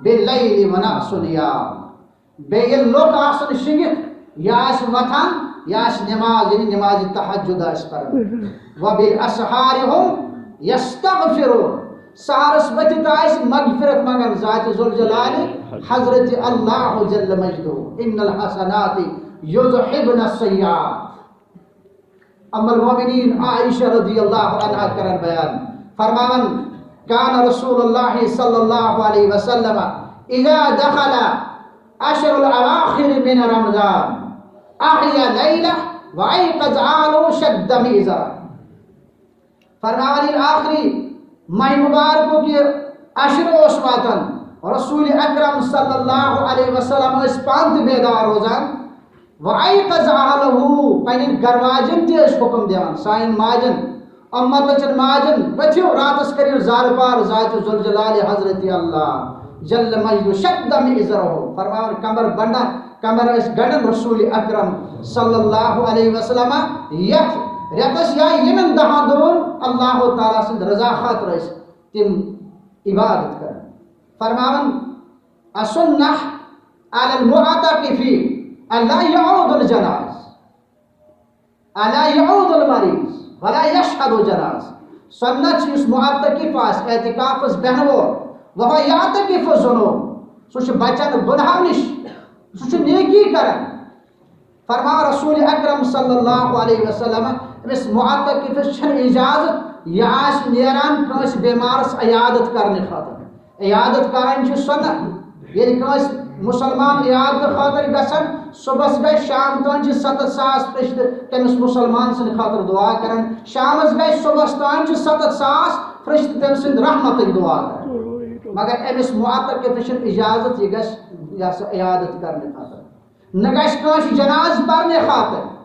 باللیل والناس نیام، بیٚیہِ ییٚلہِ لُکھ آسن شِنگِتھ، یا آسہِ وۄتھان، یا آسہِ نماز، یعنی نماز تہجد آسہِ پران۔ وبالاسحار هم یستغفرون، سحرس ؤتھِتھ آسہِ مغفرت منگان ذات ذوالجلال حضرت اللہ جل مجدہ۔ ان الحسنات یذہبن السیئات۔ ام المؤمنین عائشہ رضی اللہ عنہا کرن بیان، فرماون، کان رسول اللہ صلی اللہ علیہ وسلم اذا دخل عشر الاواخر من رمضان احیا لیلہ وایقظ اہلہ شد مئزرہ۔ فرماوان، ییٚلہِ آخری ماہِ مبارکُک یہِ عشر اوس واتان، رسول اکرم صلی اللہ علیہ وسلم ٲسۍ پانہٕ تہِ بیدار روزان۔ وایقظ اہلہ، پننٮ۪ن گرٕ واجٮ۪ن تہِ ٲسۍ حکم دِوان، سانٮ۪ن ماجن، امتٕچٮ۪ن ماجن، ؤتھِو راتس کٔرِو زارٕ پار ذات ذوالجلال حضرت اللہ جل مجدہ۔ شد مئزرہ، فرماوان کمر بنڈان، کمر ٲسۍ گنڈان رسول اکرم صلی اللہ علیہ وسلم یتھ رٮ۪تس یا یِمن دہن دۄہن اللہ تعالیٰ سٕنٛدِ رضا خٲطرٕ ٲسۍ تِم عبادت کران۔ فرماوان، السنة على المعتكف ألا يعود الجناز، ألا يعود المريض ولا يشهد الجناز۔ سنت چھِ یُس معتکف آسہِ، اعتکافس بیٚہن وول، وهو يعتكف الذنوب، سُہ چھُ بچان گۄنہو نِش، سُہ چھُ نیکی کران۔ فرماو رسول اکرم صلی اللہ علیہ وسلم، أمِس معتکفس چھنہٕ اجازت یہِ آسہِ نیران کٲنٛسہِ بیمارس عیادت کرنہٕ خٲطرٕ۔ عیادت کرٕنۍ چھِ سنت۔ ییٚلہِ کٲنٛسہِ مسلمان عیادتہٕ خٲطرٕ گژھن، صبحس گژھِ شام تام چھِ ستتھ ساس فرشتہٕ تٔمِس مسلمان سٕنٛدِ خٲطرٕ دعا کران، شامس گژھِ صبحس تام چھِ ستتھ ساس فرشتہٕ تٔمۍ سٕنٛدِ رحمتٕکۍ دعا کران۔ مگر أمِس معتکفس چھنہٕ اجازت یہِ گژھِ، یہِ ہسا عیادت کرنہٕ خٲطرٕ۔ نہ گژھِ کٲنٛسہِ جنازٕ پرنہٕ خٲطرٕ۔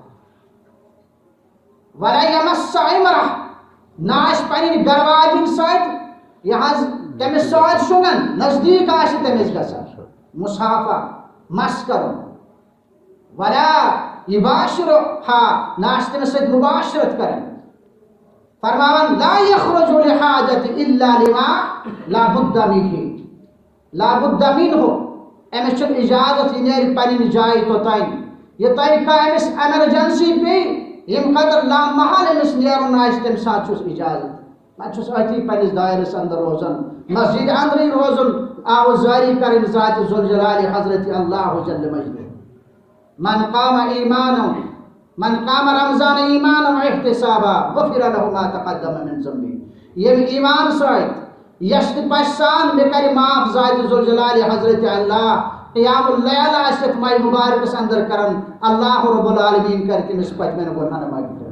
ولا یمس امرأة، نہ آسہِ پنٕنۍ گرٕ واجٮ۪ن سۭتۍ، یہِ حظ تٔمِس سۭتۍ شۄنٛگان، نزدیٖک آسہِ تٔمِس گژھان، مصافحہ، مس کرُن۔ ولا یباشرها، نہ آسہِ تٔمِس سۭتۍ مباشرت کرٕنۍ۔ فرماوان، لا یخرج لحاجة الا لما لا بد منه۔ لا بد منه، أمِس چھُنہٕ اجازت یہِ نیرِ پننہِ جایہِ توٚتام۔ یوٚتام کانٛہہ أمِس ایمرجنسی پیٚیہِ، ییٚمہِ خٲطرٕ لامحال أمِس نیرُن آسہِ، تَمہِ ساتہٕ چھُس اجازت۔ نتہٕ چھُس أتھی پننِس دایرس اندر روزان، مسجد اندرٕے روزُن، آوازداری کرٕنۍ ذات ذوالجلال حضرت اللہ جل مجدہ۔ من قام ایمانا، من قام رمضان ایمانا واحتسابا غفر له ما تقدم من ذنبه۔ ییٚمہِ ایمان سۭتۍ یژھِ پژھِ سان مےٚ کرِ معاف ذات ذوالجلال حضرت اللہ، قیام اللیل آسہِ یتھ ماہِ مبارکس اندر کران، اللہ رب العالمین کرِ تٔمِس پٔتمٮ۪ن گۄنہن مغفرت۔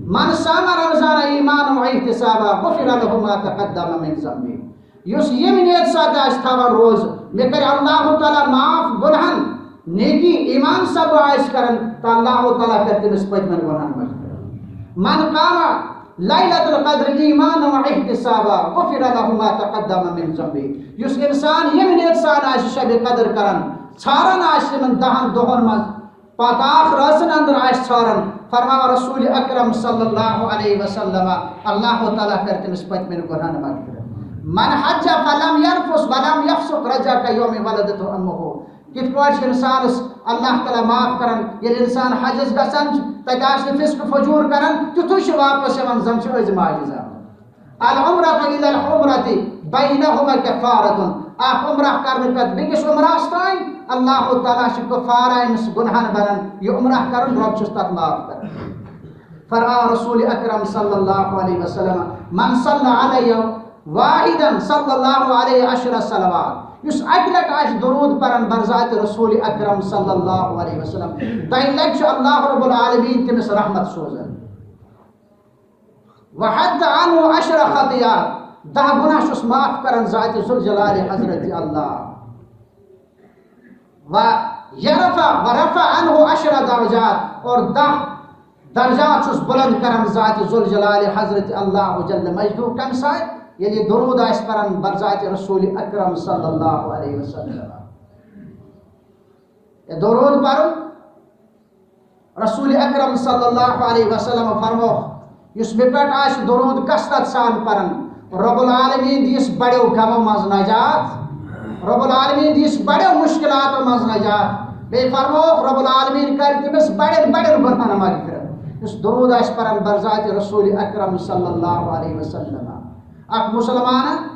من صام رمضان ایمانا واحتسابا غفر له ما تقدم من ذنبه۔ یُس ییٚمہِ نیت سۭتۍ آسہِ تھاوان روزٕ، مےٚ کرِ اللہ تعالیٰ معاف گۄنہن، نیکی ایمان سبب آسہِ کران، تہٕ اللہ تعالیٰ کرِ تٔمِس پٔتمٮ۪ن گۄنہن مغفرت۔ من قام لیلة القدر ایمانا واحتسابا غفر له ما تقدم من ذنبه۔ یُس انسان ییٚمہِ نیت سان آسہِ شبِ قدر کران، ژھاران آسہِ یِمن دہن دۄہن منٛز، پتاخ رٲژن اندر آسہِ ژھاران، فرماوان رسول اکرم صلی اللہ علیہ وسلم، اللہ تعالیٰ کرِ تٔمِس پٔتمٮ۪ن گۄنہن مغفرت۔ من حج فلم يرفث ولم يفسق رجع كيوم ولدته امه۔ کِتھ پٲٹھۍ چھُ انسانس اللہ تعالیٰ معاف کران؟ ییٚلہِ انسان حجس گژھان چھُ، تتہِ آسہِ نہٕ فسق فجور کران، تیُتھُے چھُ واپس یِوان، زن چھُ أزۍ ماجہِ زامُت۔ العمرة إلى العمرة بينهما كفارة۔ اکھ عمرہ کرنہٕ پتہٕ بیٚکِس عمرہس تام اللہ تعالیٰ چھُ کفارہ أمِس گۄنہن بنان۔ یہِ عمرہ کرُن، رۄب چھُس تتھ معاف کران۔ فرماو رسول اکرم صلی اللہ علیہ وسلم، من صلى علي واحدا صلى الله عليه عشر صلوات۔ یُس اکہِ لٹہِ آسہِ درود پران بر ذات رسول اکرم صلی اللہ علیہ وسلم، دۄیہِ لٹہِ چھُ اللہ رب العالمین تٔمِس رحمت سوزان۔ وحط عنه عشر خطيئات، دہ گناہ چھُس معاف کران ذات ذوالجلال حضرت اللہ۔ و یرفع، ورفع عنه عشر درجات، اور دہ درجات چھُس بلند کران ذات ذوالجلال حضرت اللہ جل مجدہ۔ کمہِ ساتہٕ؟ ییٚلہِ یہِ درود آسہِ پران بر ذات رسول اکرم صلی اللہ علیہ وسلم۔ یہِ درود پرُن، رسول اکرم صلی اللہ علیہ وسلم فرموو، یُس مےٚ پٮ۪ٹھ آسہِ درود کثرت سان پران، رب العالمین دِیس بڑیو غمو منٛز نجات، رب العالمین دِیس بڑیو مشکلاتو منٛز نجات۔ بیٚیہِ فرمووُکھ، رب العالمین کرِ تٔمِس بڑٮ۪ن بڑٮ۪ن گۄنہن مغفرت، یُس درود آسہِ پران بر ذات رسول اکرم صلی اللہ علیہ وسلم۔ اکھ مسلمانہ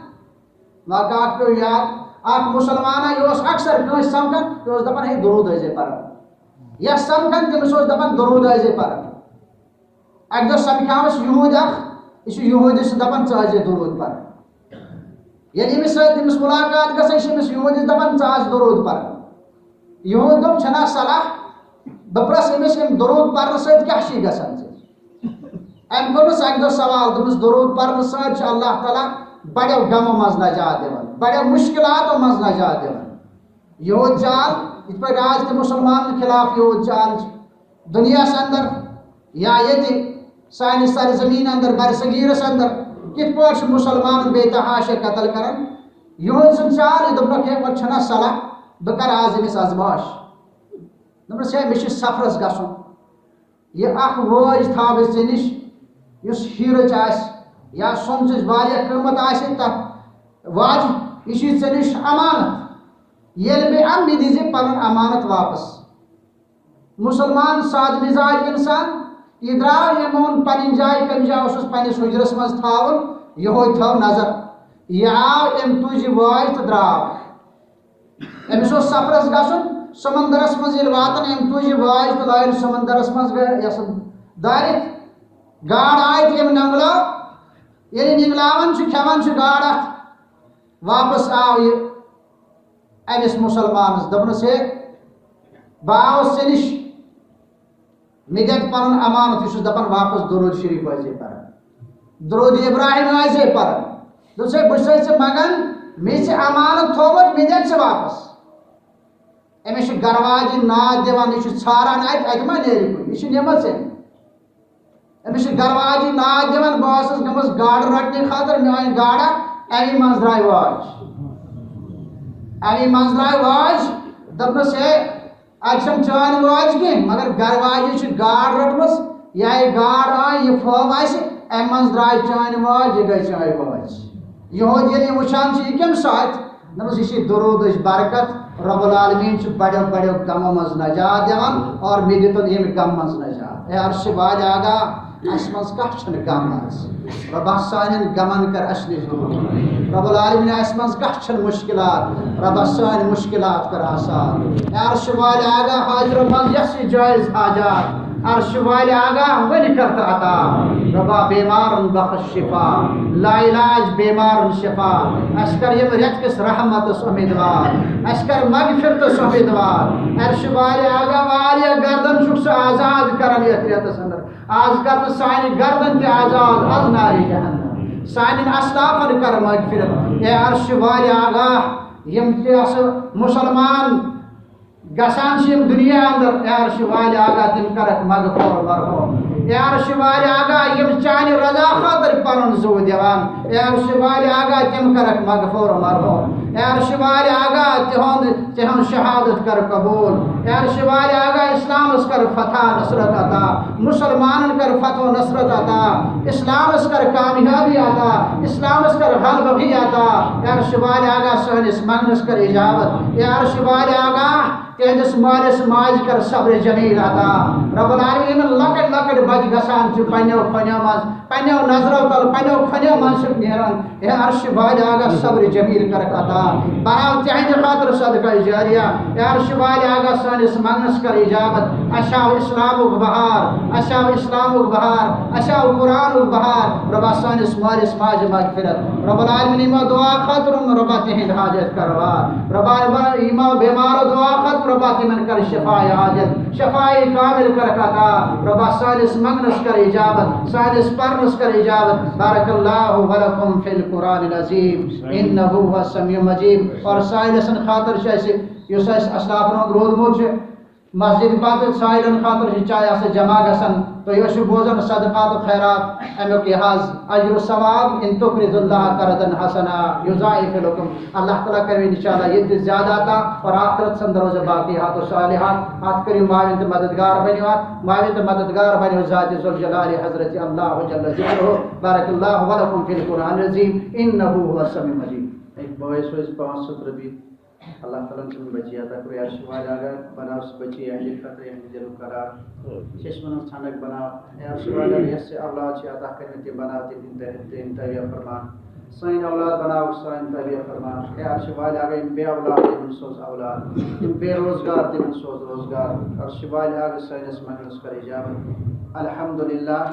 واقعہ اکھ پیوٚو یاد، اکھ مسلمانہ یہِ اوس اکثر کٲنٛسہِ سمکھان، یہِ اوس دپان، ہے، درود ٲسۍ زِ پران۔ یس سمکھان، تٔمِس اوس دپان، درود ٲسۍ زِ پران۔ اکہِ دۄہ سمکھیاوس یہودۍ اکھ، یہِ چھُ یہودۍ سُہ دپان، ژٕ ٲسۍ زِ درود پران۔ ییٚلہِ أمِس سۭتۍ، أمِس مُلاقات گژھان، یہِ چھُ أمِس یہودِس دَپان، "ژٕ آس درود پَران۔" یہود دوٚپ، "چھَنا صلاح؟" بہٕ پرٛژھٕ أمِس، أمۍ درود پَرنہٕ سۭتۍ کیٛاہ چھُے گژھان ژےٚ؟ أمۍ کوٚرمَس اَکہِ دۄہ سوال، دوٚپمَس، "درود پَرنہٕ سۭتۍ چھُ اللہ تعالیٰ بَڑیو غمو منٛز نجات دِوان، بَڑیو مُشکِلاتو منٛز نجات دِوان۔" یہود جال، یِتھ پٲٹھۍ آز تہِ مُسلمانَن خلاف یہود جال چھِ، دُنیاہَس اندر یا ییٚتہِ سانہِ سرزمین اندر، برصغیرس اندر، کِتھ پٲٹھۍ چھِ مُسلمانن بے تحاشا قتل کران؟ یِہُنٛد سُنٛد چار، یہِ دوٚپنکھ، "ہے، وۄنۍ چھَنہ صلاح، بہٕ کرٕ آز أمِس آزماش۔" دوٚپنَس، "ہے، مےٚ چھُ سفرس گژھُن، یہِ اکھ وٲج تھاو بہٕ ژےٚ نِش، یُس ہیٖرٕچ آسہِ یا سۄنہٕ چِچ واریاہ قۭمت آسہِ تتھ واجہِ، یہِ چھُے ژےٚ نِش امانت۔ ییٚلہِ مےٚ اَنہِ، مےٚ دیٖزِ پنُن امانت واپس۔" مُسلمان سادٕ مِزاج اِنسان، یہِ درٛاو، یہِ مون پنٕنۍ جاے، کَمہِ جاے اوسُس پنٕنِس حُجرَس منٛز تھاوُن، یِہوٚے تھٲو نظر۔ یہِ آو، أمۍ تُج یہِ وٲج تہٕ درٛاو۔ أمِس اوس سفرَس گژھُن، سمندرَس منٛز ییٚلہِ واتان، أمۍ تُج یہِ وٲج تہٕ لٲج سمندرَس منٛز، گٔے یۄس دٲرِتھ۔ گاڈ آے تہٕ أمۍ نٮ۪نٛگلٲو۔ ییٚلہِ نٮ۪نٛگلاوان چھُ، کھٮ۪وان چھُ گاڈ اَتھ۔ واپس آو یہِ أمِس مُسلمانَس، دوٚپنَس، "ہے، بہٕ آوُس ژےٚ نِش، مےٚ دِ پَنُن امانت، یہِ چھُس دَپان واپس درود شریف ٲسۍ زِ پَران، درود ابراہیم ٲسۍ زِ پَران۔" دوٚپُس، "ہے، بہٕ چھُسَے ژےٚ منٛگان، مےٚ ژےٚ امانت تھوٚومُت، مےٚ دِ ژٕ واپس۔" أمِس چھُ گرٕ واجِنۍ ناد دِوان، یہِ چھُ ژھاران اَتہِ، اَتہِ ما نیرِ کُنہِ، یہِ چھِ نِمٕژ أمۍ۔ أمِس چھِ گرٕ واجِنۍ ناد دِوان، "بہٕ ٲسٕس گٔمٕژ گاڈٕ رَٹنہِ خٲطرٕ، مےٚ أنۍ گاڈٕ، اَمی منٛز درٛاے وٲج۔ اَمی منٛز درٛاے وٲج۔" دوٚپنَس، "ہے، اَتہِ چھَنہٕ چٲنۍ وٲج کینٛہہ، مگر گرٕ واجِنۍ چھِ گاڈ رٔٹمٕژ، یہِ آیہِ گاڈ آے، یہِ پھٲو اَسہِ، اَمہِ منٛز درٛاے چٲنۍ وٲج، یہِ گٔے چٲنۍ وٲج۔" یِہُنٛد ییٚلہِ یہِ وٕچھان چھِ، یہِ کَمہِ سۭتۍ؟ دوٚپمَس، یہِ چھِ درودٕچ برکت، رب العالمین چھُ بڑیو بڑیو غمو منٛز نجات دِوان اور مےٚ دیُتُن ییٚمہِ غمہٕ منٛز نجات۔ اے عرشِ والہِ آگاہ، اَسہِ منٛز کانٛہہ چھُنہٕ غم آز۔ رۄبا سانٮ۪ن غمن کر اَسہِ نِش دوٗر۔ رب العالمین، اَسہِ منٛز کانٛہہ چھُنہٕ مُشکلات۔ رۄبا سٲنۍ مُشکلات کر آسان۔ اے عرشِ والہِ آگاہ، حاضرو منٛز یَس یہِ جٲیِز حاجات۔ عرشِ والہِ آگاہ، وۄنۍ کر تہٕ عطا۔ رۄبا بیمارن بخش شفا، لاعلاج بیمارن شفا۔ اَسہِ کر ییٚمہِ رٮ۪تہٕ کِس رحمتس اُمیدوار، اَسہِ کر مغفرتس اُمیدوار۔ عرشِ والہِ آگاہ، واریاہ گردن چھُکھ ژٕ آزاد کران یتھ رٮ۪تس اندر۔ آز کر ژٕ سانہِ گردن تہِ آزاد از نارِ جہنم۔ سانٮ۪ن اسلافن کر مغفرت۔ اے عرشِ والہِ آگاہ، یِم تہِ اَسہِ مُسلمان گژھان چھِ یِم دُنیا اندر، اے عرشِ والہِ آگاہ، تِم کرکھ مغفور مرحوم۔ اے عرشِ والہِ آگاہ، یِم چانہِ رضا خٲطرٕ پنُن زُو دِوان، اے عرشِ والہِ آگاہ، تِم کرکھ مغفور مرحوم۔ اے عرشِ والہِ آگاہ، تِہُنٛد، تِہُنٛد شہادت کر قبول۔ اے عرشِ والہِ آگاہ، اسلامس کر فتح نصرت عطا، مسلمانن کر فتح و نصرت عطا، اسلامس کر کامیابی عطا، اسلامس کر غلبگی عطا۔ اے عرشِ والہِ آگاہ، سٲنِس منگنس کر اجابت۔ اے عرشِ والہِ آگاہ، تِہنٛدِس مٲلِس ماجہِ کر صبر جمیل عطا۔ رب العالمین، یِمن لۄکٕٹۍ لۄکٕٹۍ بچہِ گژھان چھِ پننیو کھۄنیو منٛز، پننیو نظرو تل، پننیو کھۄنیو منٛز چھِکھ نیران۔ اے عرشِ والہِ آگاہ، صبر جمیل کرکھ عطا۔ بناو تِہنٛدِ خٲطرٕ صدقہ جاریہ۔ اے عرشِ والہِ آگاہ، سٲنِس منگنس کر اجابت۔ اَسہِ آو اسلامُک بہار، اَسہِ آو اسلامُک بہار، اَسہِ آو قرآنُک بہار۔ رۄبا سٲنِس مٲلِس ماجہِ مغفرت۔ رب العالمین، یِمو دعا خٲطرٕ، رۄبا تِہنٛدۍ حاجت کر وار۔ رۄبا، رۄبا، یِمو بیمارو دعا خٲطرٕ، رۄبا تِمن کر شفا عاجل، شفا کامل کرکھ عطا۔ رۄبا سٲنِس منگنس کر اجابت، سٲنِس پرنس کر اجابت۔ بارک اللہ ولکم فی القرآن العظیم، انہ هو السمیع المجیب۔ اور سائلسن خٲطرٕ چھُ اَسہِ، یُس اَسہِ اسلافن ہُنٛد روٗدمُت چھُ، مسجد پتہٕ سائلن خٲطرٕ چھِ چاے آسان جمع گژھان۔ تُہۍ ٲسِو بوزان صدقات و خیرات، اَمیُک یہِ حظ اجر و ثواب، ان تقرضوا الله قرضا حسنا یضاعف لکم۔ اللہ تعالیٰ کرِ انشاءاللہ ییٚتہِ تہِ زیادٕ عطا اور آخرت سن دروازہ باقیات و صالحات۔ اتھ کٔرِو معاون تہٕ مددگار بٔنِو، اتھ معاون تہٕ مددگار بٔنِو ذات ذوالجلال حضرت اللہ جل ذکرہ۔ بارک اللہ ولکم فی القرآن العظیم، انہ هو السمیع المجید۔ ایک بوائے سوز پانچ سو ربی۔ اللہ تعالیٰ ہن چھُنہٕ بچی عطا کوٚر، عرش والا اگر بناو سُہ بچی یہندِ خٲطرٕ، یہندِ دِلُک قرار۔ چشمن ہٕنٛز ٹھنڈک بناو، اے عرش والا یس ژےٚ اولاد چھِ عطا کٔرمٕتۍ تِم بناو تِہنٛدِ تٲبیہ فرمان۔ سٲنۍ اولاد بناو سٲنۍ تٲبیہ فرمان۔ اے عرش والا اگر یِم بے اولاد تِمن سوز اولاد، یِم بے روزگار تِمن سوز روزگار۔ عرش والا اگر سٲنِس منگلس کر اجابت۔ الحمدللہ۔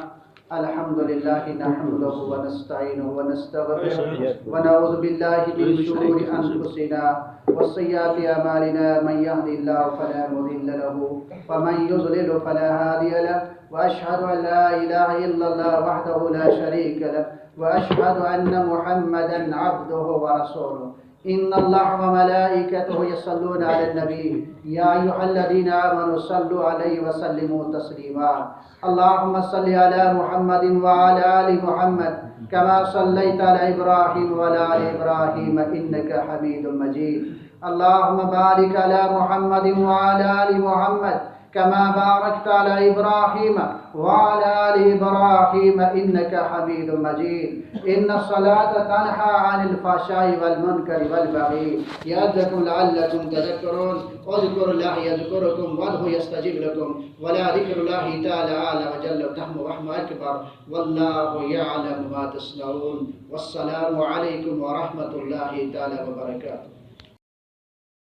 الحمد لله نحمده ونستعينه ونستغفره ونعوذ بالله من شرور أنفسنا وسيئات أعمالنا، من يهد الله فلا مضل له ومن يضلل فلا هادي له، وأشهد أن لا إله إلا الله وحده لا شريك له، وأشهد أن محمدا عبده ورسوله. إن الله وملائكته يصلون على النبي، يا أيها الذين آمنوا صلوا عليه وسلموا تسليما. اللهم صل على محمد وعلى آل محمد كما صليت على إبراهيم وعلى آل إبراهيم إنك حميد مجيد. اللهم بارك على محمد وعلى آل محمد كما باركت على إبراهيم وعلى آل إبراهيم إنك حميد مجيد. إن الصلاة تنهى عن الفحشاء والمنكر والبغي يعظكم لعلكم تذكرون. اذكروا الله يذكركم وادعوه يستجب لكم ولذكر الله تعالى أعلى وجل وتم ورحمة أكبر. والله يعلم ما تصنعون. والسلام عليكم ورحمة الله تعالى وبركاته.